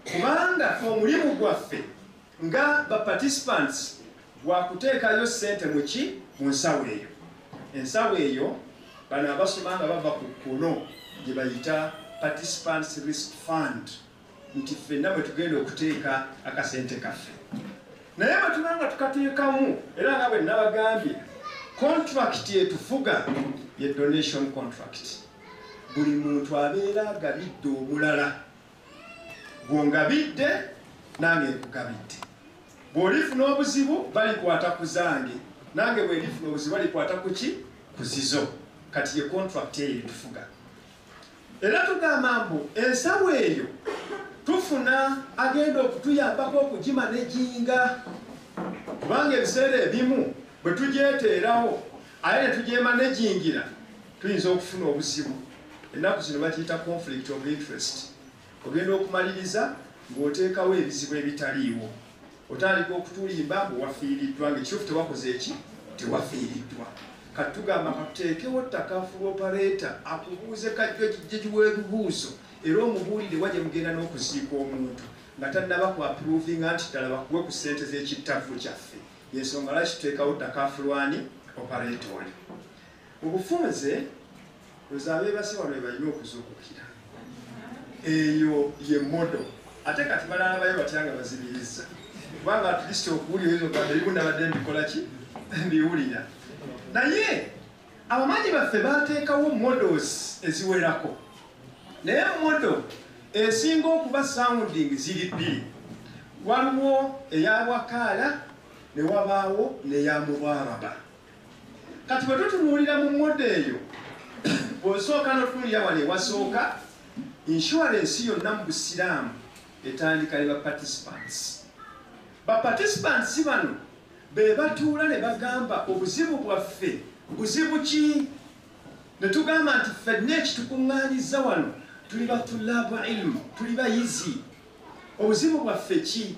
Speaker 10: kubanga ffe omulimu gwaffe nga ba participants gwakuteekayo ssente muki mu nsawo eyo. Ensawo eyo bano abasoma nga bava ku kkono gye bayita Participants Risk Fund, nti ffenna bwe tugenda okuteeka akasente kaffe. Naye bwe tuba nga tukateekamu, era nga bwe nabagambye, contract etufuga ye donation contract. Buli muntu abeera agabidde omulala, gw'ongabidde nange nkugabidde. Bw'olifuna obuzibu balikwata ku zange, nange bwe ndifuna obuzibu balikwata ku ki? Ku zizo. Kati ye contract eyo etufuga. Era tugamba mbu ensawo eyo tufuna agenda okutuyambako okugimanejinga, kubanga ebiseera ebimu bwe tugyeteerawo aye ne tugyemanejingira tuyinza okufuna obuzibu. Ennaku zino bakiyita conflict of interest. Ogenda okumaliriza ng'oteekawo ebizibu ebitaliiwo, otandika okutulimba ng'owafiiriddwa, ng'ekituufu tewakoze eki? Tewafiiriddwa. Kati tugamba katuteekewo takaful operator akubuuze kajjo w'ebibuuzo, era omubuulire wa gye mugenda n'okuziika omuntu nga tannaba ku approvinga nti ddala bakuwe ku ssente z'ekittavu kyaffe. Yensonga lwaki tuteekawo takaful operator oyo. Mu bufunze lwoza abeebase wano be balina okuzuukukira. Eyo ye model. Ate kati balalabayo batya nga bazibiriza, kubanga at least okuwulira ezo gamba ebimu nabadde mbikola ki? Mbiwulira. Naye abamanyi baffe bateekawo models eziwerako, naye model esinga okuba sounding ziri bbiri. Waliwo eya wakaala ne wabaawo n'eya mubaraba. Kati bwe tutunuulira mu model eyo, bw'osooka n'otunuulira wano ewasooka, insurance yonna mu Busiraamu etandika ne ba participants. Ba participants bano be batuula ne bagamba obuzibu bwaffe buzibu ki? Ne tugamba nti ffenna ekitukuŋŋaanyiza wano tuli batulabu ilmu, tuli bayizi. Obuzibu bwaffe ki?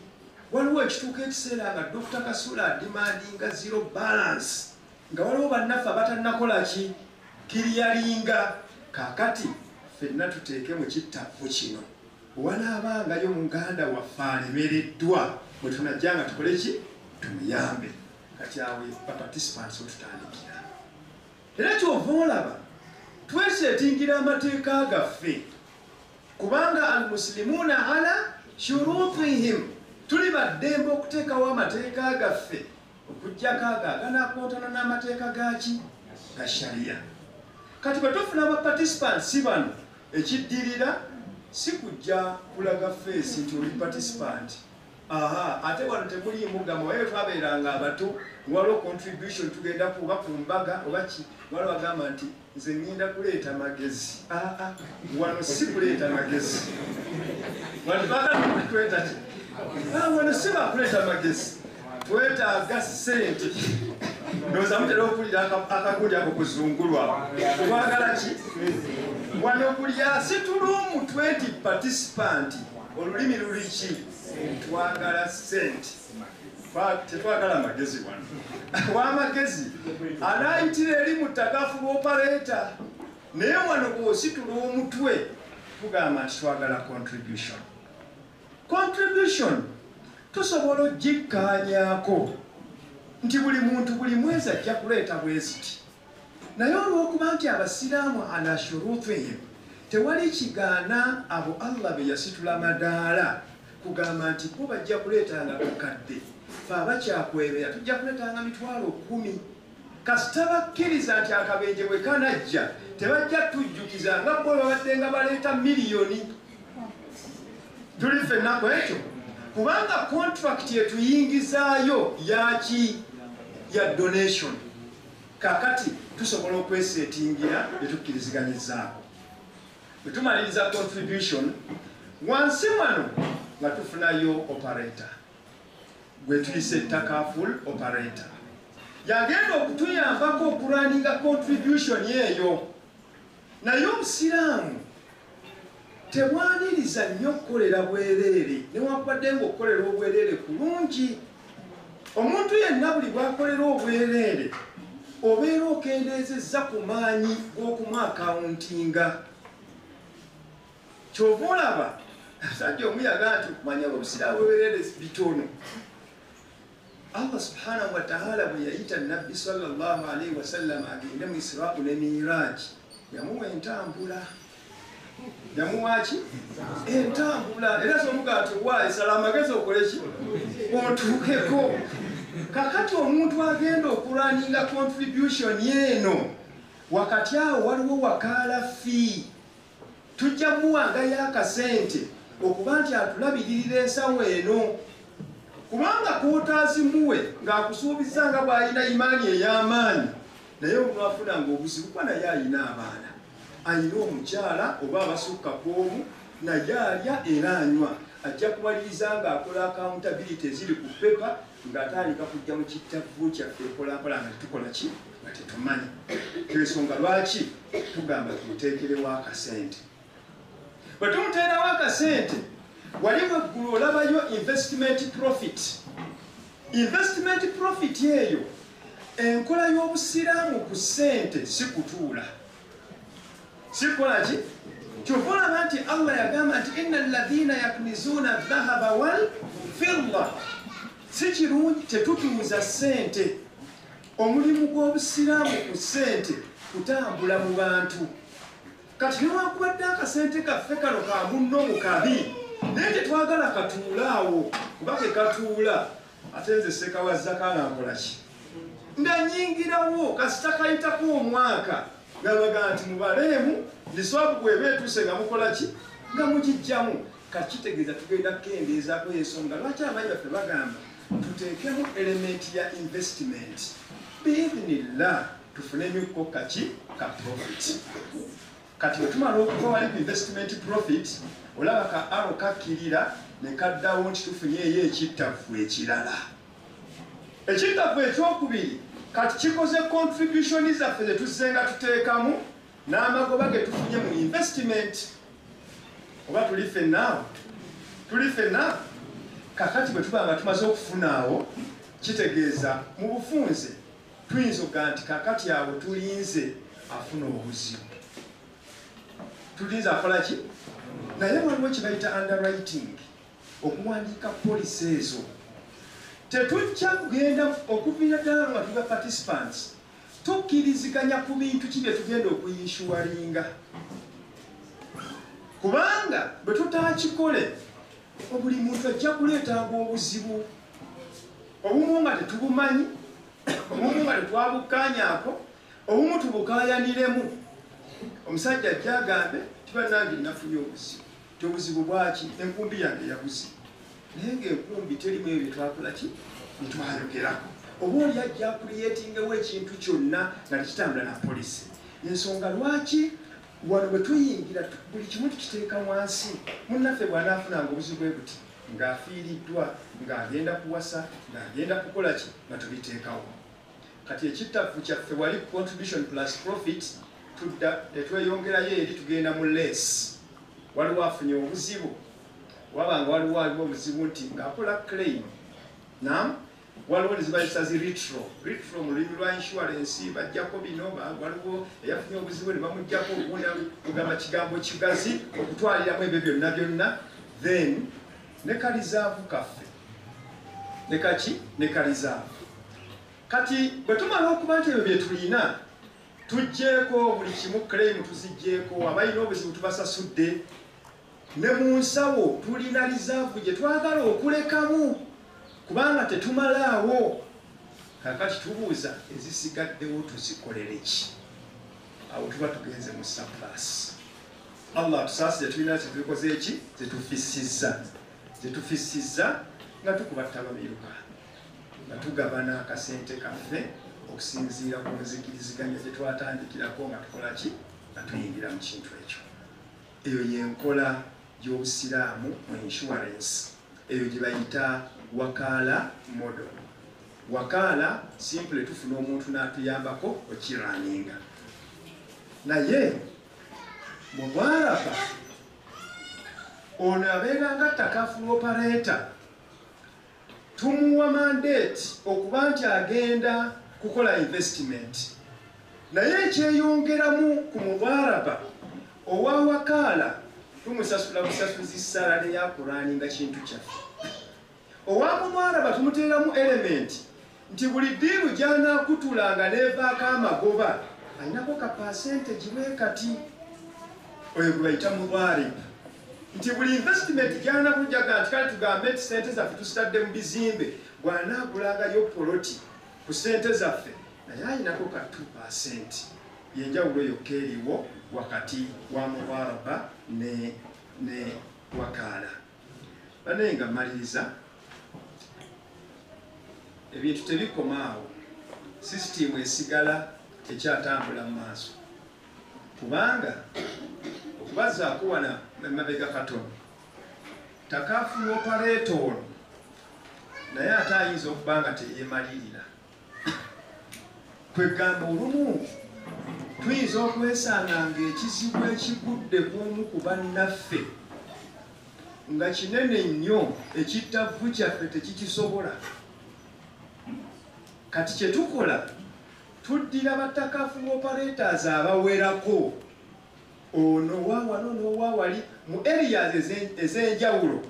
Speaker 10: Waliwo ekituuka ekiseera nga Dr. Kasula adimandinga zero balance, nga waliwo bannaffe abatannakola ki? Kiriyalinga. Kaakati ffenna tuteeke mu kittavu kino, wanaabangayo muganda waffe alemereddwa, bwe tunajja nga tukole ki? Tumuyambe. Kati awo ba participants wetutandikira. Era kyova olaba twesetingira amateeka gaffe, kubanga almuslimuuna ala shurutihim, tuli baddembe okuteekawo amateeka gaffe okuggyako ago aganaakontana n'amateeka gaki? Ga sharia. Kati bwe tufuna ba participants bano, ekiddirira si kujja kulaga feesi nti oli participant. Aha, ate wano temuliimu gamba waye twabeeranga abato waliwo contribution tugenda kuba ku mbaga oba ki, waliwo agamba nti nze ngenda kuleeta magezi. Aa, wano si kuleeta magezi, wano twagala kuleeta ki? Wano si bakuleeta magezi, twetaaga ssente. Ndowooza mutera okuwulira akagundi ako kuzungulwa. Twagala ki? Wano buli asitula omutwe nti participant, olulimi luli ki? Twagala ssente, tetwagala magezi. Wano w'amagezi anaayitira eri mu takaful operator, naye wano bw'ositula omutwe tugamba nti twagala contribution. Contribution tusobola ogikkaanyaako nti buli muntu buli mwezi ajja kuleeta bweziti, naye olw'okuba nti abasiraamu ala shurutihim, tewali kigaana abo Allah be yasitula madaala kugamba nti bo bajja kuleetanga kakadde, fe abakyakwebera tujja kuleetanga 10,000. Kasita bakkiriza nti akabenje bwe kanajja tebajja tujjukiza nga bo babadde nga baleeta miliyoni. Tuli ffenna ku ekyo, kubanga contract etuyingizaayo yaki? Ya donation. Kakati tusobola okwesetingira byetukkiriziganyizaako. Bwe tumaliriza contribution, wansi wano nga tufunayo operator gwe tuyise takaful operator, yagenda okutuyambako okurunninga contribution eyo. Naye omusiraamu Tebwaniriza nnyo okukolera bwereere, newankubadde ng'okukolera obwereere kulungi. Omuntu yenna buli bw'akolera obwereere obeera okendeezezza ku maanyi g'okumwakawuntinga. Ky'ova olaba omusajja omu yagaa nti okumanya obusiraamu bwereere bitono. Allah subhanahu wa ta'ala bwe yayita Nabbi sallallahu alaihi wasallam agende mu Israa ne Miraj, yamuwa entambula. Yamuwa ki? Entambula. Era somuga nti waayi sala amagezi okole ki? Otuukeko. Kakati omuntu agenda okulwaninga contribution eno, wakati awo waliwo wakaala fee. Tujja muwangayo akasente okuba nti atulabiririra ensawo eno. Kubanga kootazimuwe ng'akusuubiza nga bw'alina imaani ey'amaanyi, naye olwafunanga obuzibu kuba naye alina abaana, alina omukyala oba abasukka ku omu, naye alya era anywa. Ajja kumaliriza ng'akola accountability eziri ku pepa ng'atandika kujja mu kittavu kyaffe mpolampola nga tetukola ki? Nga tetumanyi. Ensonga lwaki tugamba tumuteekerewo akasente. Bwe tumuteerawo akasente, wali waggulu olabayo investment profit. Investment profit eyo enkola y'obusiraamu ku ssente si kutuula. Si kukola ki? Kyova olaba nti Allah yagamba nti inna alladhina yaknizuna dhahaba wal fidda. Si kirungi tetutuuza ssente. Omulimu gw'obusiraamu ku ssente kutambula mu bantu. Kati newankubadde akasente kaffe kano ka munno mu kabi, naye tetwagala katuula awo, kuba ke katuula ate nze ssekawazza nga nkola ki? Nga nnyingirawo kasita kayitako omwaka nga baga nti mubaleemu niswabu bw'eba etuuse nga mukola ki? Nga mugijjamu. Kati kitegeeza tugenda kukendeezaako ensonga lwaki abamanyi baffe bagamba tuteekemu element ya investment biidhnillah tufunemu kaki ka profit. Kati bwe tumala okuva wali ku investment profit, olaba ka aro kakkirira ne kaddawo nti tufunyeeyo ekittavu ekirala. Ekittavu ekyokubiri kati kikoze contribution zaffe ze tuzzenga tuteekamu n'amagoba ge tufunye mu investment. Oba tuli ffenna? Tuli ffenna? Kakati bwe tuba nga tumaze okufunaawo, kitegeeza mu bufunze tuyinza okugamba nti kakati awo tulinze afuna obuzibu. Tulinze akola ki? Naye waliwo kye bayita underwriting, okuwandiika policy ezo. Tetujja kugenda okuviira ddala nga tuba participants, tukkiriziganya ku bintu ki bye tugenda okuyinshuwaringa. Kubanga bwe tutaakikole, buli muntu ajja kuleetanga obuzibu. Obumu nga tetubumanyi, obumu nga tetwabukkaanyaako, obumu tubukaayaniremu. Omusajja ajja agambe tibannange nnafunye obuzibu. Ti obuzibu bwaki? Enkumbi yange yabuze. Naye ng'enkumbi terimu ebyo bye twakola ki? Bye twayogerako. Oba oli ajja akuliyeetingewo ekintu kyonna nga tekitambula na poliisi. Ensonga lwaki wano bwe tuyingira buli kimu tukiteeka wansi. Munnaffe bw'anaafunanga obuzibu bwe buti, ng'afiiriddwa, ng'agenda kuwasa, ng'agenda kukola ki, nga tubiteekawo. Kati ekittavu kyaffe wali contribution plus profit, tudda tetweyongerayo eri tugenda mu less. Waliwo afunye obuzibu, waba nga waliwo aliwo obuzibu nti ng'akola claim. Naam, waliwo ne zibayisa zi retro. Retro mu lulimi lwa insurance bajjako bino, waliwo eyafunye obuzibu ne bamuggyako obundi kugamba kigambo kigazi okutwaliramu ebyo byonna byonna. Then ne kalizaavu kaffe. Ne kaki? Ne kalizaavu. Kati bwe tumala okuba nti ebyo bye tulina, tuggyeeko buli kimu claim tuziggyeko, abalina obuzibu tubasasudde. Ne mu nsawo tulina reserve gye twagala okulekamu kubanga tetumalaawo. Kaakati tubuuza ezisigaddewo tuzikolere ki? Awo tuba tugenze mu surplus. Allah atusaasire, tulina ze tukoze ki? Ze tufissizza. Ze tufissizza nga tukuba ttabamiruka, nga tugabana akasente kaffe okusinziira ku nzikiriziganya gye twatandikirako nga tukola ki? Nga tuyingira mu kintu ekyo. Eyo y'enkola y'obusiraamu mu insurance. Eyo gye bayita wakaala model. Wakaala simple tufuna omuntu n'atuyambako okiraninga. Naye mu Bwaraba Ono abeera nga takaful operator, tumuwa mandate okuba nti agenda kukola investment, naye ekyeyongeramu ku mubaraba owa wakaala tumusasula busasuzi salary ya kuraninga kintu kyaffe. Owa mubaraba tumuteeramu element nti buli diiru gy'anaakutulanga n'evaako amagoba alinako ka percentage bwe kati, oyo gwe bayita mubarib. Nti buli investment gy'anakujaga nti kale tugambe nti sente zaffe tusitadde mu bizimbe, bw'anaagulangayo poloti ku sente zaffe naye alinako ka 2%. Yenjawulo yokka eriwo wakati wa mubaraba ne wakaala. Banaye nga mmaliriza, ebintu tebikoma awo, sisitimu esigala ekyatambula mu maaso, kubanga okubazaako wana emabega katono, takaful operator ono naye ate ayinza okuba nga teyeemalirira. Kwegamba olumu tuyinza okwesanga ng'ekizibu ekigudde ku omu ku bannaffe nga kinene nnyo, ekittavu kyaffe tekikisobola. Kati kye tukola, tuddira batakaful operators abawerako, ono wa wano n'owa wali mu areas ez'enjawulo.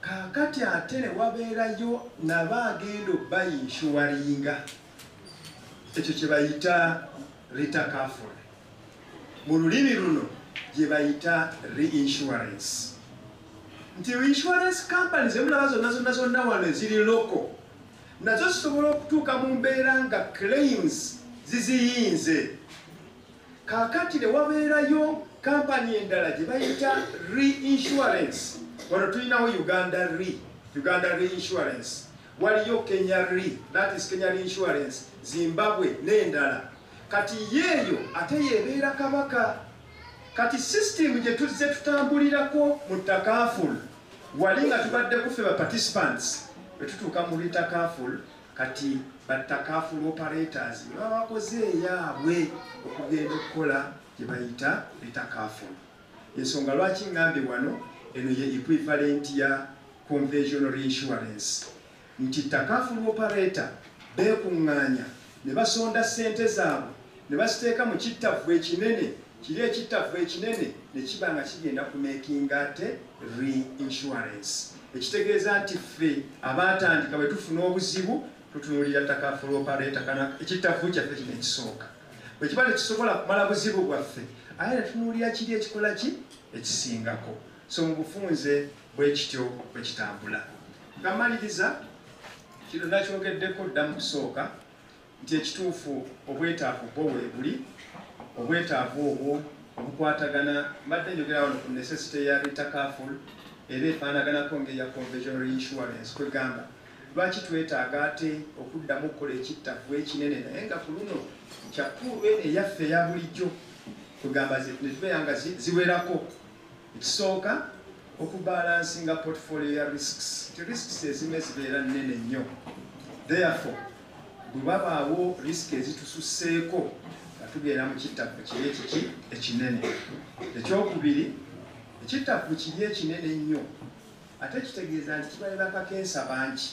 Speaker 10: Kaakati ate ne wabeerayo nabo agenda obbayinshuwaringa, ekyo kye bayita retakaful, mu lulimi luno gye bayita reinsurance. Nti insurance companies zemulaba zonna zonna zonna wano eziri local, nazo zisobola okutuuka mu mbeera nga claims ziziyinze. Kaakati ne wabeerayo kampani endala gye bayita reinsurance. Wano tulinawo Uganda Re, Uganda Reinsurance, waliyo Kenya Re, that is Kenya Reinsurance, Zimbabwe n'endala. Kati yeeyo ate yeebeera kabaka. Kati system gye tuzze tutambulirako mu takaful, wali nga tubadde kuffe ba participants, bwe tutuuka mu retakaful, kati batakaful operators baba bakoze eyaabwe okugenda okukola gye bayita retakaful. Ensonga lwaki ŋŋambye wano eno ye equivalent ya conventional reinsurance, nti takaful operator beekuŋŋaanya ne basonda ssente zaabwe ne baziteeka mu kittavu ekinene, kiri ekittavu ekinene ne kiba nga kigenda kumakinga ate reinsurance. Ekitegeeza nti ffe abaatandika bwe tufuna obuzibu tutunuulira takaful operator kana ekittavu kyaffe kino ekisooka bwe kiba tekisobola kumala buzibu bwaffe, aye ne tunuulira kiri ekikola ki ekisingako. So mu bufunze bwe kityo bwe kitambula. Nga mmaliriza, kino nakyogeddeko dda mu kusooka nti ekituufu obwetaavu bwo weebuli, obwetaavu obwo obukwatagana, mbadde njogera wano ku necessity ya retakaful, era efaanaganako ng'eya conventional reinsurance. Kwegamba lwaki twetaaga ate okuddamu okukola ekittavu ekinene, naye nga ku luno kyakuulu eno eyaffe eya bulijjo, kwegamba ne tubeera nga ziwerako. Ekisooka, okubalansinga portfolio ya risks, nti risks ezimu ezibeera nnene nnyo, therefore bwe babaawo risk ezitususseeko nga tugenda mu kittavu kiri ekiki ekinene. Ekyokubiri, ekittavu kiri ekinene ennyo ate kitegeeza nti kibale bakakensa bangi.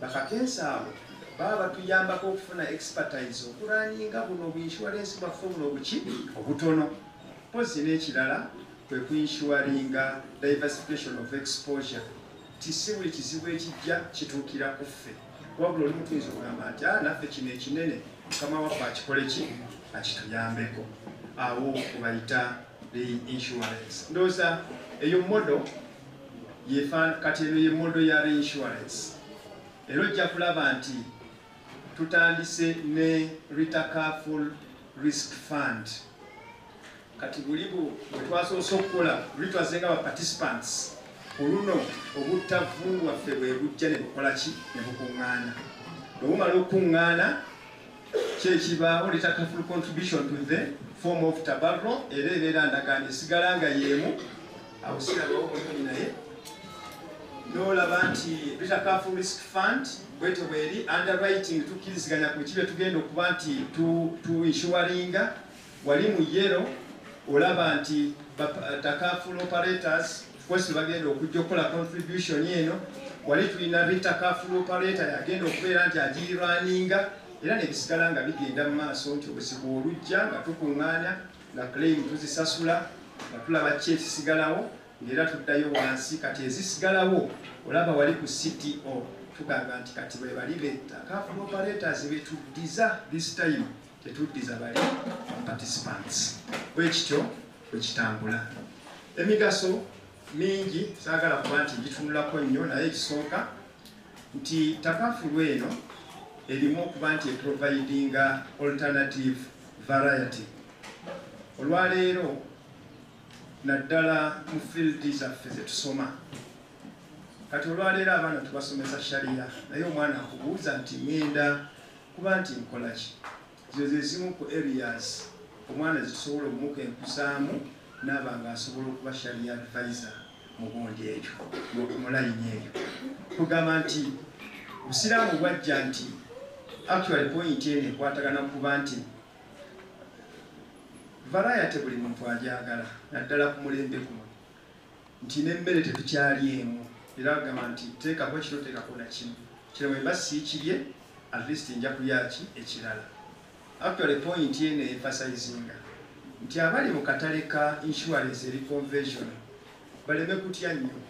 Speaker 10: Bakakensa abo baba batuyambako okufuna expertise okuraninga buno obuinsurance bwaffe buno obuki obutono. Mpozi n'ekirala kwe kuinsuringa diversification of exposure, ti si buli kizibu ekijja kituukira ku ffe, wabula olumu tuyinza okugamba nti naffe kino ekinene mukama waffe akikole ki akituyambeko. Awo kubayita reinsurance. Ndowooza eyo model kati eno ye model ya reinsurance. Era ojja kulaba nti tutandise ne retakaful risk fund. Kati buli bwe twasoose okukola luli twazze nga ba participants, oluno obuttavu bwaffe bwe bujja ne bukola ki ne bukuŋŋaana. Bwe bumala okuŋŋaana kyekibaawo retakaful contribution to the form of tabarro, era ebeera ndagaano esigala nga y'emu, awo sirabawo bulungi, naye n'olaba nti retakaful risk fund bwetyo bweri underwriting, tukkiriziganya ku biki bye tugenda okuba nti tu insuringa. Wali mu yellow olaba nti takaful operators Of course bagenda okujja okukola contribution eno. Wali tulina retakaful operator yagenda okubeera nti agirunninga, era nebisigala nga bigenda mu maaso nti obuzibu olujja nga tukuŋŋaanya, nga claim tuzisasula, nga tulaba ki ekisigalawo, ng'era tuddayo wansi. Kati ezisigalawo olaba wali ku CTO tugamba nti kati bwe bali betakaful operators betuddiza, this time tetuddiza bali participants. Bwe kityo bwe kitambula. Emigaso mingi, saagala kuba nti gitunulako nnyo, naye ekisooka nti takafulu eno erimu okuba nti eprovidinga alternative variety. Olwaleero naddala mu field zaffe zetusoma kati, olwaleero abaana tubasomesa sharia, naye omwana akubuuza nti ŋŋenda kuba nti nkola ki? Zino ze zimu ku areas omwana zetusobola okumuka enkusaamu naaba nga asobola okuba sharia advisor mu gundi eyo, mu layini eyo. Kugamba nti obusiraamu bwajja nti actually point eno ekwatagana kuba nti variety buli muntu agyagala, naddala ku mulembe guno nti n'emmere tetukyali emu. Era agamba nti teekako kino, teekako na kino, kino bwe mba siikirye at least nja kulya ki ekirala. Actually point eno emphasizinga nti abali mu katale ka insurance eri conventional baleme kutya nnyo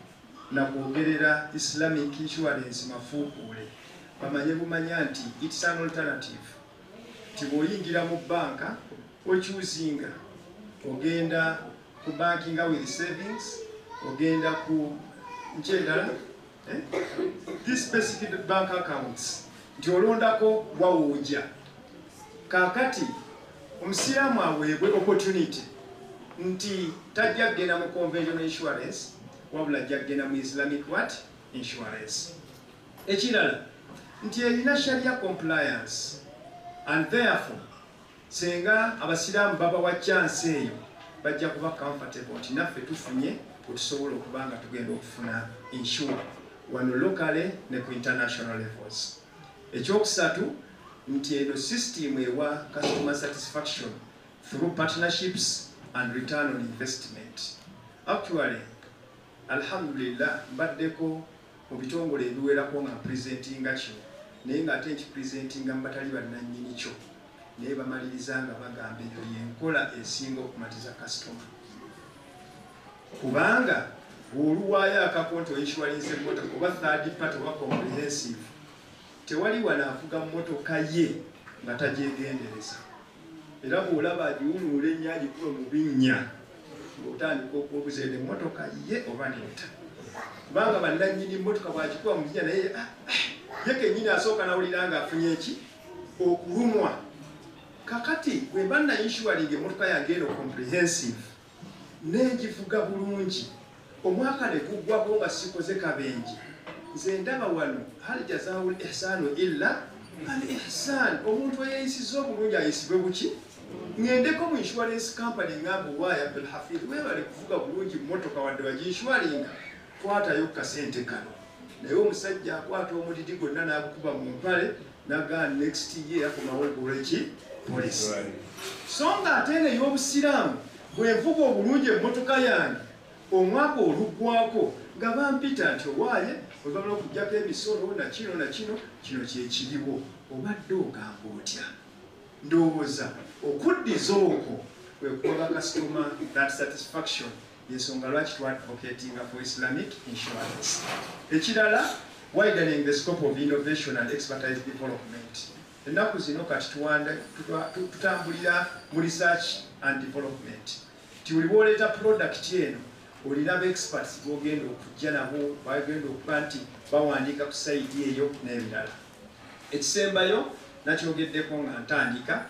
Speaker 10: nakwogerera Islamic insurance mafuukuule, bamanye bumanya nti it's an alternative, nti bw'oyingira mu banka ochoosinga, ogenda ku bankinga with savings, ogenda ku nkyendala, this specific bank accounts, nti olondako wawuuja. Kaakati omusiraamu aweebwe opportunity nti tajja kugenda mu conventional insurance, wabula ajja kugenda mu Islamic what? Insurance. Ekirala nti erina sharia compliance, and therefore senga abasiraamu babawa chance eyo, bajja kuba comfortable nti naffe tufunye wetusobola okuba nga tugenda okufuna insure wano locally ne ku international levels. Ekyokusatu nti eno system ewa customer satisfaction through partnerships and return on investment. Actually, alhamdulillah, mbaddeko mu bitongole ebiwerako nga presentinga kino, naye ng'ate nkipresentinga mu batali bannannyini kyo, naye bamaliriza nga bagamba eyo yenkola esinga okumatiza kasitoma, kubanga bw'oluwaayo akakonti oinsualinze emmotoka oba third party oba comprehensive, tewali wano avuga mmotoka ye nga tagyegendereza. Era bw'olaba agiwuluula ennyo agikuba mu binnya, ng'otandika okwebuuza eno emmotoka ye oba nedda, kubanga bannannyini mmotoka bw'agikuba mu binnya naye ye kennyini asooka nawulira ng'afunye eki okulumwa. Kakati bwe mba nna-insualinga emmotoka yange eno comprehensive nengivuga bulungi, omwaka ne guggwako nga sikoze kabenje, nze ndaba wano hal jazaa'ul ihsaanu illa al ihsaan, omuntu eyeeyisizza obulungi ayisibwe buki? Ŋŋendeko mu insurance company ŋŋamba, owaaye Abdulhafidh, weebale kuvuga bulungi mmotoka wadde wagiinsualinga, kwatayo ku kasente kano. Naye omusajja akwata omudidi gwonna n'agukuba mu mpale nagaa next year akomawo ogula eki policy. So nga ate eno ey'obusiraamu, bwe nvuga obulungi emmotoka yange omwaka oluggwako nga bampita nti owaaye, oluvanyuma okugjako emisolo na kino na kino, kino kyekiriwo, obadde ogamba otya? Ndowooza okuddiza okwo kwe kuwa bakasitoma that satisfaction, yensonga lwaki twadvocatinga for Islamic insurance. Ekirala, widening the scope of innovation and expertise development. Ennaku zino kati tutambulira mu research and development, ti buli bwoleeta product eno olina ba experts bogenda okujja nabo, bagenda okuba nti bawandiika ku side eyo n'ebirala. Ekisembayo nakyogeddeko nga ntandika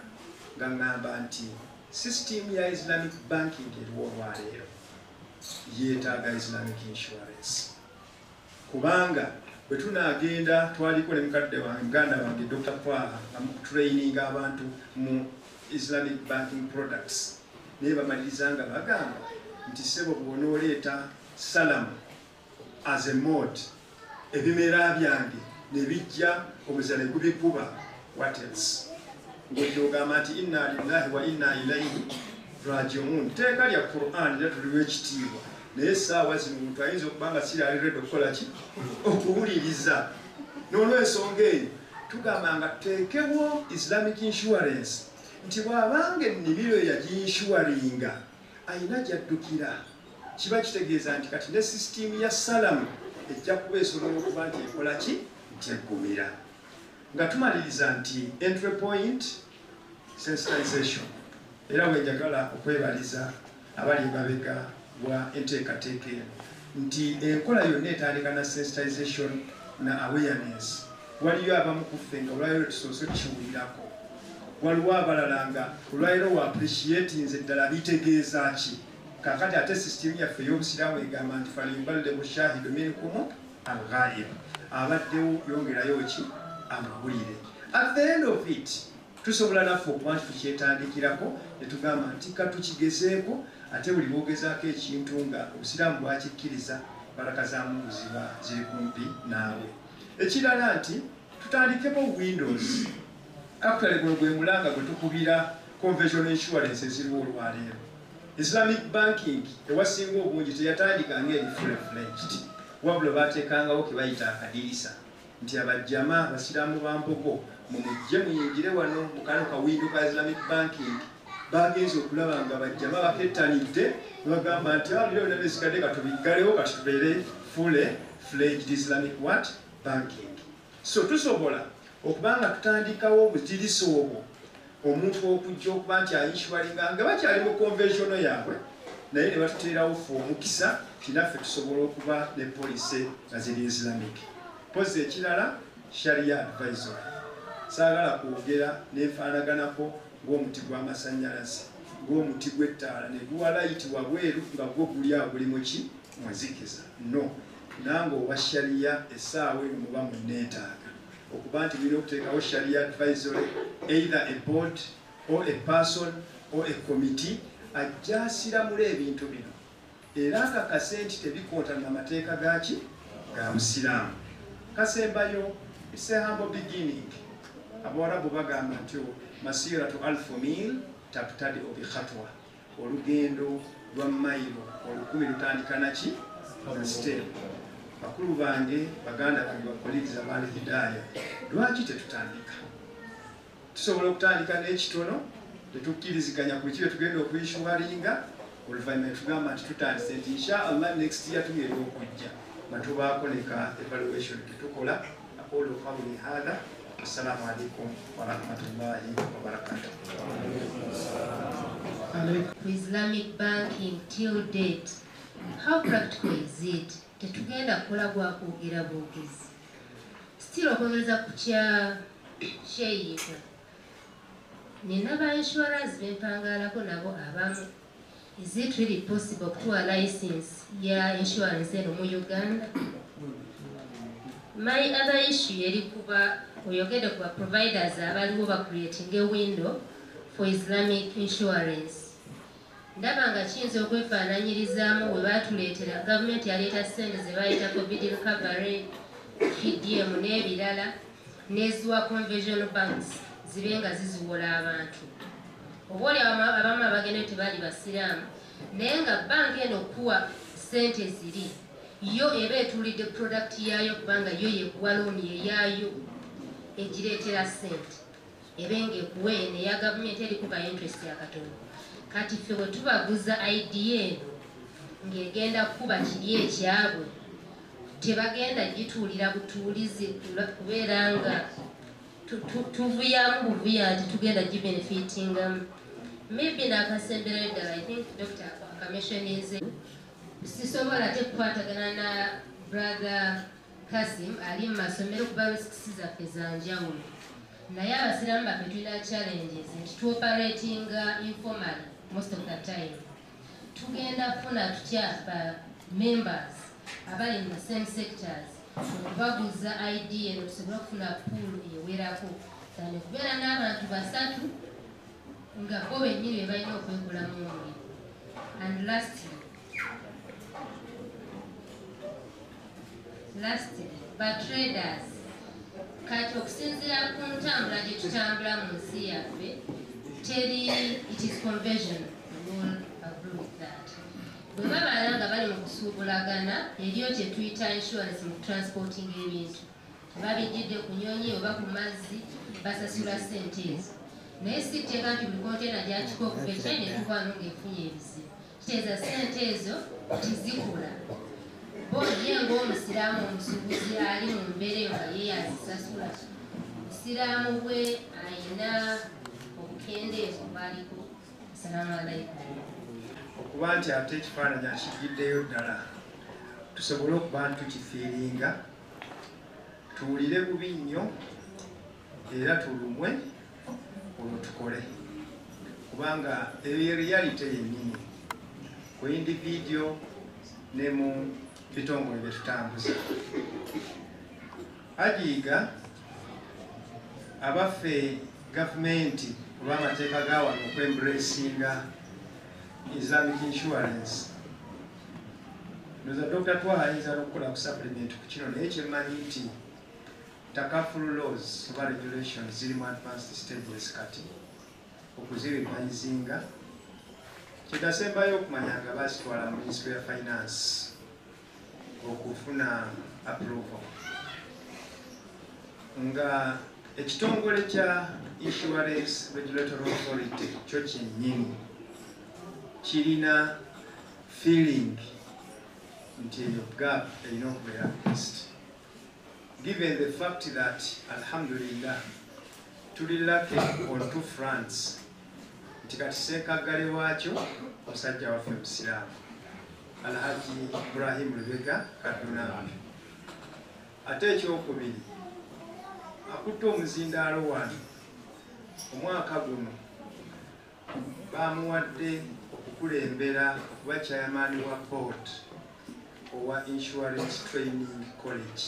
Speaker 10: nga ŋŋamba nti system ya Islamic banking eriwo olwaleero yeetaaga Islamic insurance, kubanga bwe tunaagenda, twaliko ne mukadde wange, muganda wange Dr. Kwaha, nga mutraininga abantu mu Islamic banking products, naye bamaliriza nga bagamba nti ssebo, bw'onooleeta salamu as a mode, ebimera byange ne bijja omuzira ne gubikuba, what else? Ng'ojja ogamba nti inna lillahi wa inna ilaihi rajiun. Tteeka lya Quran era tuliwo ekitiibwa. Naye essaawa zino omuntu ayinza okuba nga siraali ready okukola ki? Okuwuliriza. N'olwensonga eyo tugamba nga tuteekewo Islamic insurance nti bw'abanga ennimiro yagiinshuwaringa ayina gy'addukira, kiba kitegeeza nti kati ne sisitiimu ya salamu ejja kuba esobola okuba nti ekola ki? Nti eggumira. Nga tumaliriza nti entry point sensitization, era bwe njagala okwebaliza abali emabega wa enteekateeka eno nti enkola yonna etandika na sensitization na awareness. Waliyo abamu ku ffe nga olwaleero tusoose tukiwulirako, waliwo abalala nga olwaleero wa appreciatinze ddala bitegeeza ki. Kaakati ate sisitimu yaffe ey'obusiraamu egamba nti faliyuballighu shahidu minkum al-ghaib, abaddewo yongerayo ki? Amawulire. At the end of it tusobola naffe okuba nti tukyetandikirako ne tugamba nti katukigezeeko, ate buli bwogezaako ekintu nga obusiraamu bwakikkiriza baraka za Mungu ziba ziri kumpi naawe. Ekirala nti tutandikeko windows. Actually guno gwe mulanga gwe tukubira conventional insurance eziriwo olwaleero. Islamic banking ewasinga obungi teyatandika ng'eri fully fledged, wabula baateekangawo ke bayita akadirisa nti abajjama abasiraamu ba Mbogo mumujje muyingire wano mu kano kawindo ka Islamic banking. Bagenze okulaba nga bajjama bakettanidde ne bagamba nti bino byonna bisigadde katubiggalewo kati tubeere fully fledged Islamic what? Banking. So tusobola okuba nga tutandikawo obudirisa obwo omuntu okujja okuba nti ainshuwaringa nga bakyali mu conventional yaabwe, naye ne batuteerawo ffe omukisa nti naffe tusobola okuba ne policy nga ziri Islamic. Pozi ekirala Sharia advisory. Saagala kwogera neefaanaganako ng'omuti gw'amasannyalaze, ng'omuti gw'ettaala ne guwa layiti wabweru nga gwo guli awo guli mu ki? Mu nzikiza. No, nange owa Sharia essaawa eno muba munneetaaga okuba nti mulina okuteekawo Sharia advisory, either a board or a person or a committee ajja asiramula ebintu bino era akakase nti tebikontana na mateeka gaki? Ga busiraamu. Kasembayo, it's a humble beginning. Abawarabu bagamba nti masiratu alfu mil tabtadiu bikhatwa, olugendo lwa mayiro 1000 lutandika naki? Na step. Bakulu bange, baganda bange, bakolleagues abali Hidaya, lwaki tetutandika? Tusobola okutandika n'ekitono tetukkiriziganya ku kiki tugenda okwishuwaringa, oluvannyuma ne tugamba nti tutandise nti insha Allah next year tugenda okujja nga tubaako ne ka evaluation ketukola. Aqulu qawli hadha, assalamu alaikum warahmatullahi wabarakatuh.
Speaker 11: Islamic banking till date, how practical is it? Tetugenda kukola gwa kwogera bwogezi. Still okwongereza ku kya Sheikh, nina ba insurance bempangalako nabo abamu. Is it really possible okutuwa license ya insurance eno mu Uganda? My other issue eri kuba oyogedde ku ba providers abaliwo ba creating a window for Islamic insurance. Ndaba nga kiyinza okwefaananyirizaamu bwe baatuleetera gavumenti yaleeta ssente ze bayita COVID recovery, PDM n'ebirala, n'eziwa conventional banks zibe nga ziziwola abantu. Oba oli abamu abagenda tebaali basiraamu, naye nga banka eno okuwa ssente ziri yo eba etuulidde product yaayo kubanga yo yekuwa looni eyaayo egireetera ssente, ebe ng'ekuwa eno eya gavumenti eriko ka interest yakatono. Kati ffe bwe tubaguza idea eno ng'egenda kukuba kiri ekyabwe, tebagenda gituulira butuulizi kubeera nga tuvuyamu buvuya nti tugenda gibenefitingamu. Maybe n'akasemberayo ddala, I think Dr. akamentionize, sisobola ate kukwatagana na brother Kasim ali mu masomero kuba risks zaffe za njawulo. Naye abasiraamu baffe tulina challenges nti tuoperatinga informally most of the time. Tugenda kufuna tutya ba members abali in the same sectors okubaguza idea eno tusobole okufuna pool ewerako than okubeera n'abantu basatu nga bo bennyini be balina okwekolamu omulimu. And lastly, ba traders kati okusinziira ku ntambula gye tutambula mu nsi yaffe teri, it is conversion, we all agree with that. Bwe babala nga bali Abali mu kusuubulagana, eriyo kye tuyita insurance mu transporting ebintu. Babijjidde ku nnyonyi oba ku mazzi, basasula ssente ezo. Naye si tteeka nti buli kontena gyakika okuva e China etuuka wano ng'efunye ebizibu. Kitegeeza ssente ezo tizikola. Bo ye ng'omusiraamu omusuubuzi ali mu mbeera eyo nga ye yazisasula. Busiraamu bwe ayina obukendeevu bwaliko. Assalaamu alaikum.
Speaker 10: Okuba nti ate ekifaananyi akijjiddeyo ddala, tusobole okuba nti tukifiiringa, tuwulire bubi nnyo era tulumwe, olwo tukole, kubanga eyo reality yennyini ku individual ne mu bitongole bye tutambuza. Ajiiga abaffe gavumenti olw'amateeka ga wano okwembracinga Islamic insurance. Ndoza Dr. Twaha ayinza n'okukola ku supplement ku kino, naye kyemmanyi nti takaful laws oba regulations ziri mu advanced stages kati okuzirevisinga. Kyenasembayo okumanya nga bazitwala mu Ministry ya Finance okufuna approval, nga ekitongole kya Insurance Regulatory Authority kyo kyennyini kirina feeling nti eyo gap erina okubeera addressed, given the fact that, alhamdulillah, tuli lucky on two fronts, nti kati sekaggale waakyo musajja waffe musiraamu, Alhaji Ibrahim Lubega Kadunambi. Ate ekyokubiri, akutte omuzindaalo wano omwaka guno bamuwadde okukulembera okuba chairman wa board owa Insurance Training College.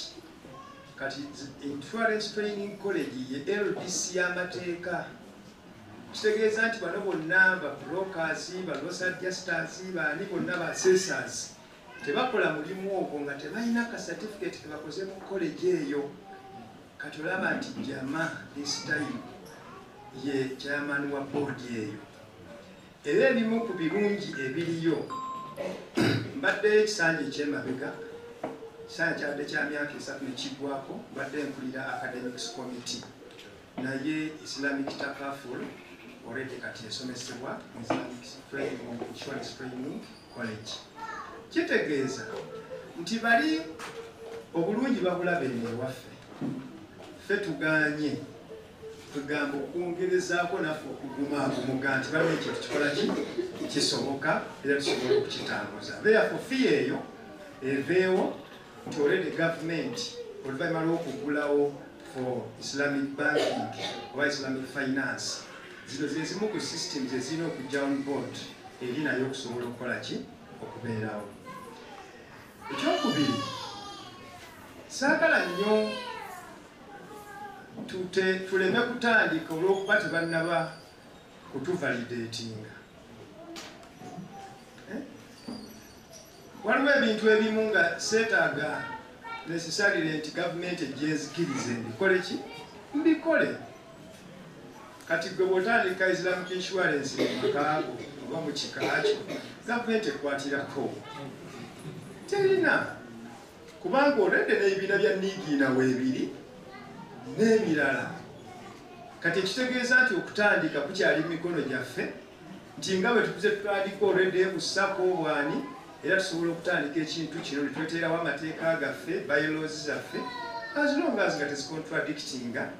Speaker 10: Kati Insurance Training College ye LDC y'amateeka. Kitegeeza nti bano bonna ba brokers, ba loss adjusters, baani bonna ba assessors tebakola mulimu ogwo nga tebalina ka certificate ke bakoze mu college eyo. Kati olaba nti jama this time ye chairman wa board eyo. Era ebimu ku birungi ebiriyo, mbaddeyo ekisanja ekyemabega, kisanja kyabadde kya myaka 3 ne kiggwako, mbadde nkulira academics committee, naye Islamic takaful already kati esomesebwa mu Islamic Training, Insurance Training College. Kitegeeza nti bali obulungi babulaba eno ewaffe, ffe tuganye tugamba okwongerezaako naffe okugumagumuga nti baliwo ekintu kikola ki kisoboka era tusobola okukitambuza. Therefore fee eyo eveewo, nti already government oluvannyuma lw'okuggulawo for Islamic banking oba Islamic finance, zino ze zimu ku systems ezirina okujja on board eri naye okusobola okukola ki okubeerawo. Ekyokubiri, saagala nnyo tuleme kutandika olw'okuba tebannaba kutuvalidatinga. Waliwo ebintu ebimu nga seetaaga necessarily nti gavumenti ejja enzikirize mbikole ki mbikole. Kati gwe bw'otandika Islamic insurance mu makaago oba mu kika kyo, gavumenti ekwatirako terina, kubanga olwedde n'ebibiina bya niigiina weebiri n'ebirala. Kati ekitegeeza nti okutandika kukyali mu mikono gyaffe, nti nga bwe tukuze tutandika olwedde kussaako obwani, era tusobola okutandika ekintu kino ne tweteerawo amateeka gaffe, bylaws zaffe, as long as nga tezikontradictinga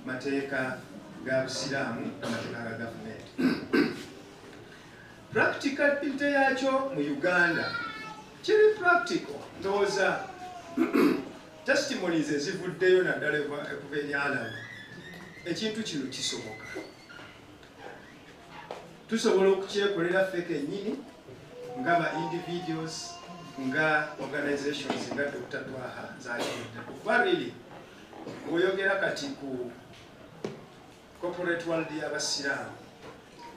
Speaker 10: mateeka ga busiraamu, amateeka ga gavumenti. Practicality yakyo mu Uganda kiri practical. Ndowooza testimonies ezivuddeyo naddala okuva eri alamu, ekintu kino kisoboka, tusobola okukyekolera ffe kennyini nga ba individuals, nga organizations, nga Dr. Twaha zakiddeko. Kuba really bw'oyogera kati ku corporate world y'abasiraamu,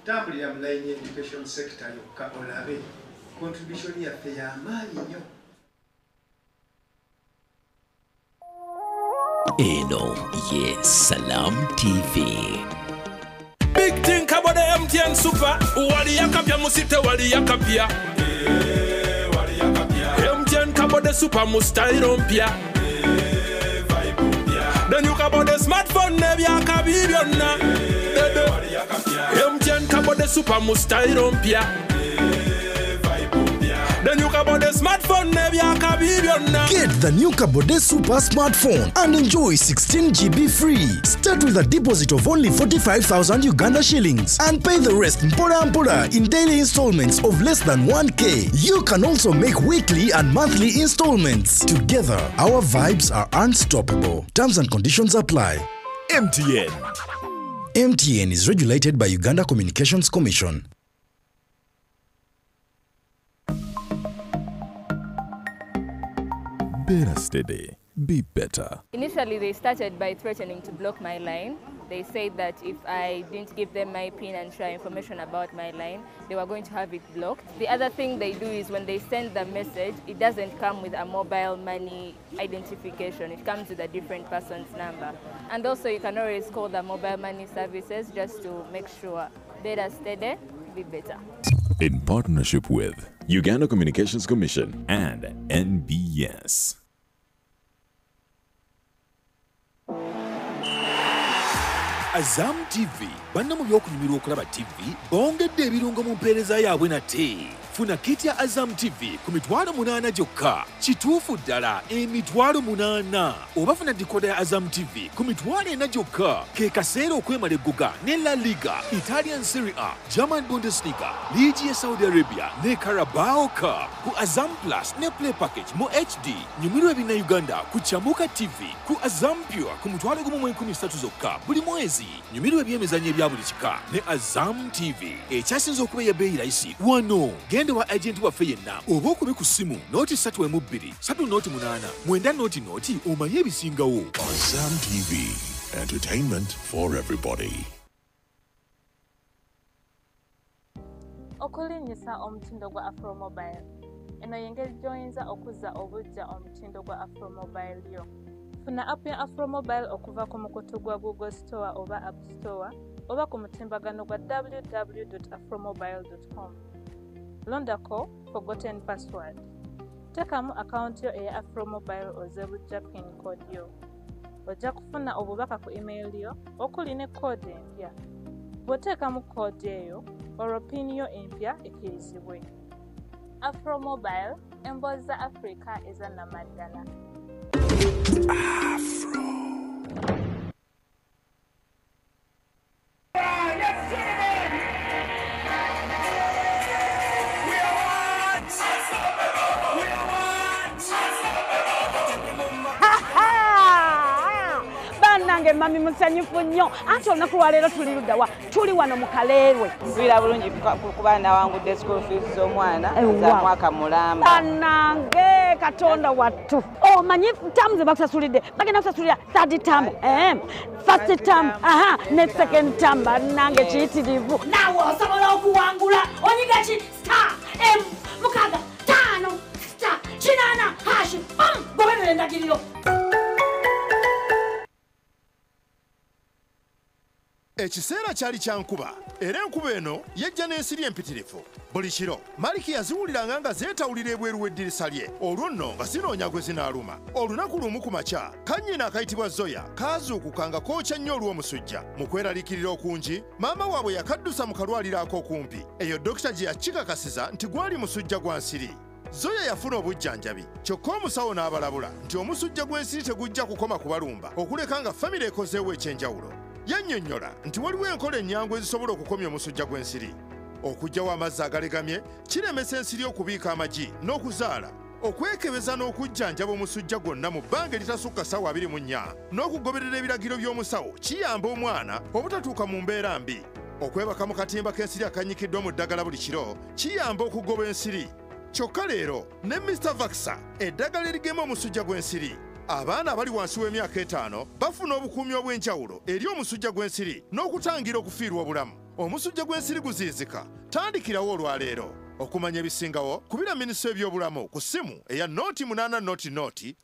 Speaker 10: tambulira mu line education sector yokka olabe contribution yaffe y'amaanyi nnyo.
Speaker 9: Eno ye Salam TV.
Speaker 12: Big thing about the MTN Super. Wali yakapya musite wali yakapya. Wali yakapya. Super mu style mpya. The new Kabode smartphone n'ebyakabi byonna. MTN Kabode Super mu style mpya. The new Kabode smartphone n'ebyakabi byonna.
Speaker 7: Get the new Kabode Super smartphone and enjoy 16 GB free. Start with a deposit of only 45,000 Uganda shillings and pay the rest mpola mpola in daily installments of less than 1K. You can also make weekly and monthly installments. Together, our vibes are unstoppable. Terms and conditions apply.
Speaker 8: MTN.
Speaker 7: MTN is regulated by Uganda Communications Commission.
Speaker 2: Better steady, be better.
Speaker 3: Initially, they started by threatening to block my line. They said that if I didn't give them my PIN and share information about my line, they were going to have it blocked. The other thing they do is when they send the message, it doesn't come with a mobile money identification. It comes with a different person's number. And also, you can always call the mobile money services just to make sure. Better steady, be better.
Speaker 2: In partnership with Uganda Communications Commission and NBS.
Speaker 8: Azam TV banna mu by'okunyumirwa okulaba TV bongedde ebirungo mu mpeereza yaabwe nate. Funa kit ya Azam TV ku 800,000 gyokka. Kituufu ddala 800,000. Oba funa decoder ya Azam TV ku 400,000 gyokka. Ke kaseera okwemala egguga ne La Liga, Italian Serie A, German Bundesliga, Liigi ya Saudi Arabia ne Carabao Cup. Ku Azam Plus ne Play Package mu HD. Nyumirwa ebinna Uganda ku Chamuka TV, ku Azam Pure ku 1,013 zokka buli mwezi. Nyumirwa ebyemizannyo ebya buli kika ne Azam TV. Ekyasinze okuba ey'ebbeeyi layisi wano. Genda wa agent waffe yenna oba okube ku ssimu 032 308 900 omanye ebisingawo.
Speaker 13: Azam TV, entertainment for everybody.
Speaker 1: Okulinnyisa omutindo gwa Afro Mobile. Eno y'engeri gy'oyinza okuzza obuggya omutindo gwa Afro Mobile yo. Funa app ya Afro Mobile okuva ku mukutu gwa Google Store oba App Store oba ku mutimbagano gwa www.afromobile.com. Londako forgotten password. Teekamu akawunti yo eya Afro Mobile ozze buggya PIN code yo. Ojja kufuna obubaka ku email yo okuli ne koodi empya. Bw'oteekamu koodi eyo, olwo PIN yo empya ekkirizibwe. Afro Mobile, emboozi za Afrika eza nnamaddala.
Speaker 13: Afro.
Speaker 14: Bannange mami musanyufu nnyo anti olunaku lwaleero tuli ludda wa tuli wano mu Kaleerwe.
Speaker 15: Mpulira bulungi kuba nawangudde school fees z'omwana za mwaka mulamba.
Speaker 14: Bannange Katonda wattu omanyi term ze bakusasulidde bagenda kusasulira third term, first term, ne second term. Bannange kiyitirivu naawe osobola okuwangula onyiga ki star m 6 5 star 8 hash bam goberera endagiriro.
Speaker 10: Ekiseera kyali kya nkuba era enkuba eno yajja n'ensiri empitirivu. Buli kiro Maliki yaziwuliranga nga zeetawulira ebweru w'eddirisa lye, olwo nno nga zinoonya gwe zinaaluma. Olunaku lumu ku makya kannyina akayitibwa Zoya kaazuukuka nga kookya nnyo olw'omusujja. Mu kweraliikirira okungi maama waabwe yakaddusa mu kalwaliro ak'okumpi. Eyo dokita gye yakikakasiza nti gwali musujja gwa nsiri. Zoya yafuna obujjanjabi kyokka omusawo n'abalabula nti omusujja gw'ensiri tegujja kukoma kubalumba okuleka nga famire ekozeewo ekyenjawulo. Yannyonnyola nti waliwo enkola ennyangu ezisobola okukomya omusujja gw'ensiri. Okuggyawo amazzi agalegamye kiremesa ensiri okubiika amagi n'okuzaala, okwekebeza n'okujjanjaba omusujja gwonna mu bbanga eritasukka ssaawa 24, n'okugoberera ebiragiro by'omusawo kiyamba omwana obutatuuka mu mbeera mbi. Okwebaka mu katimba k'ensiri akanyikiddwa mu ddagala buli kiro kiyamba okugoba ensiri. Kyokka leero ne Mr. Vaxa eddagala erigema omusujja gw'ensiri. Abaana abali wansi w'emyaka 5 bafuna obukuumi obw'enjawulo eri omusujja gw'ensiri n'okutangira okufiirwa obulamu. Omusujja gw'ensiri guziizika, tandikirawo olwaleero. Okumanya ebisingawo kubira minisitule y'ebyobulamu ku ssimu eya 0800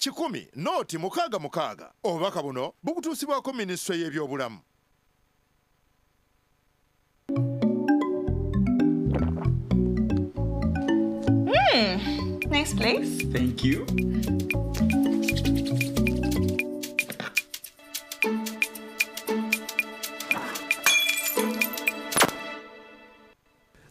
Speaker 10: 100 066. Obubaka buno bukutuusibwako minisitule y'ebyobulamu.
Speaker 5: Nice place.
Speaker 4: Thank you.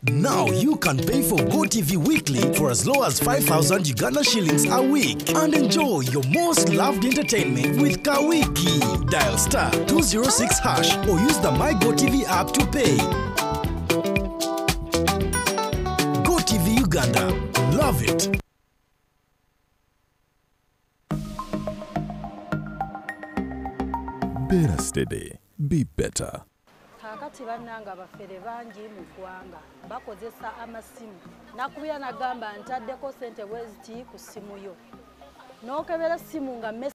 Speaker 7: Now you can pay for GoTV weekly for as low as 5,000 Uganda shillings a week and enjoy your most loved entertainment with Kawiki. Dial star 206 hash or use the My GoTV app to pay. GoTV Uganda. Love it.
Speaker 2: Better steady. Be better.
Speaker 16: Kaakati bannanga abafere bangi mu ggwanga bakozesa amasimu nakubira nagamba ntaddeko ssente bwe ziti ku ssimu yo n'okebera essimu nga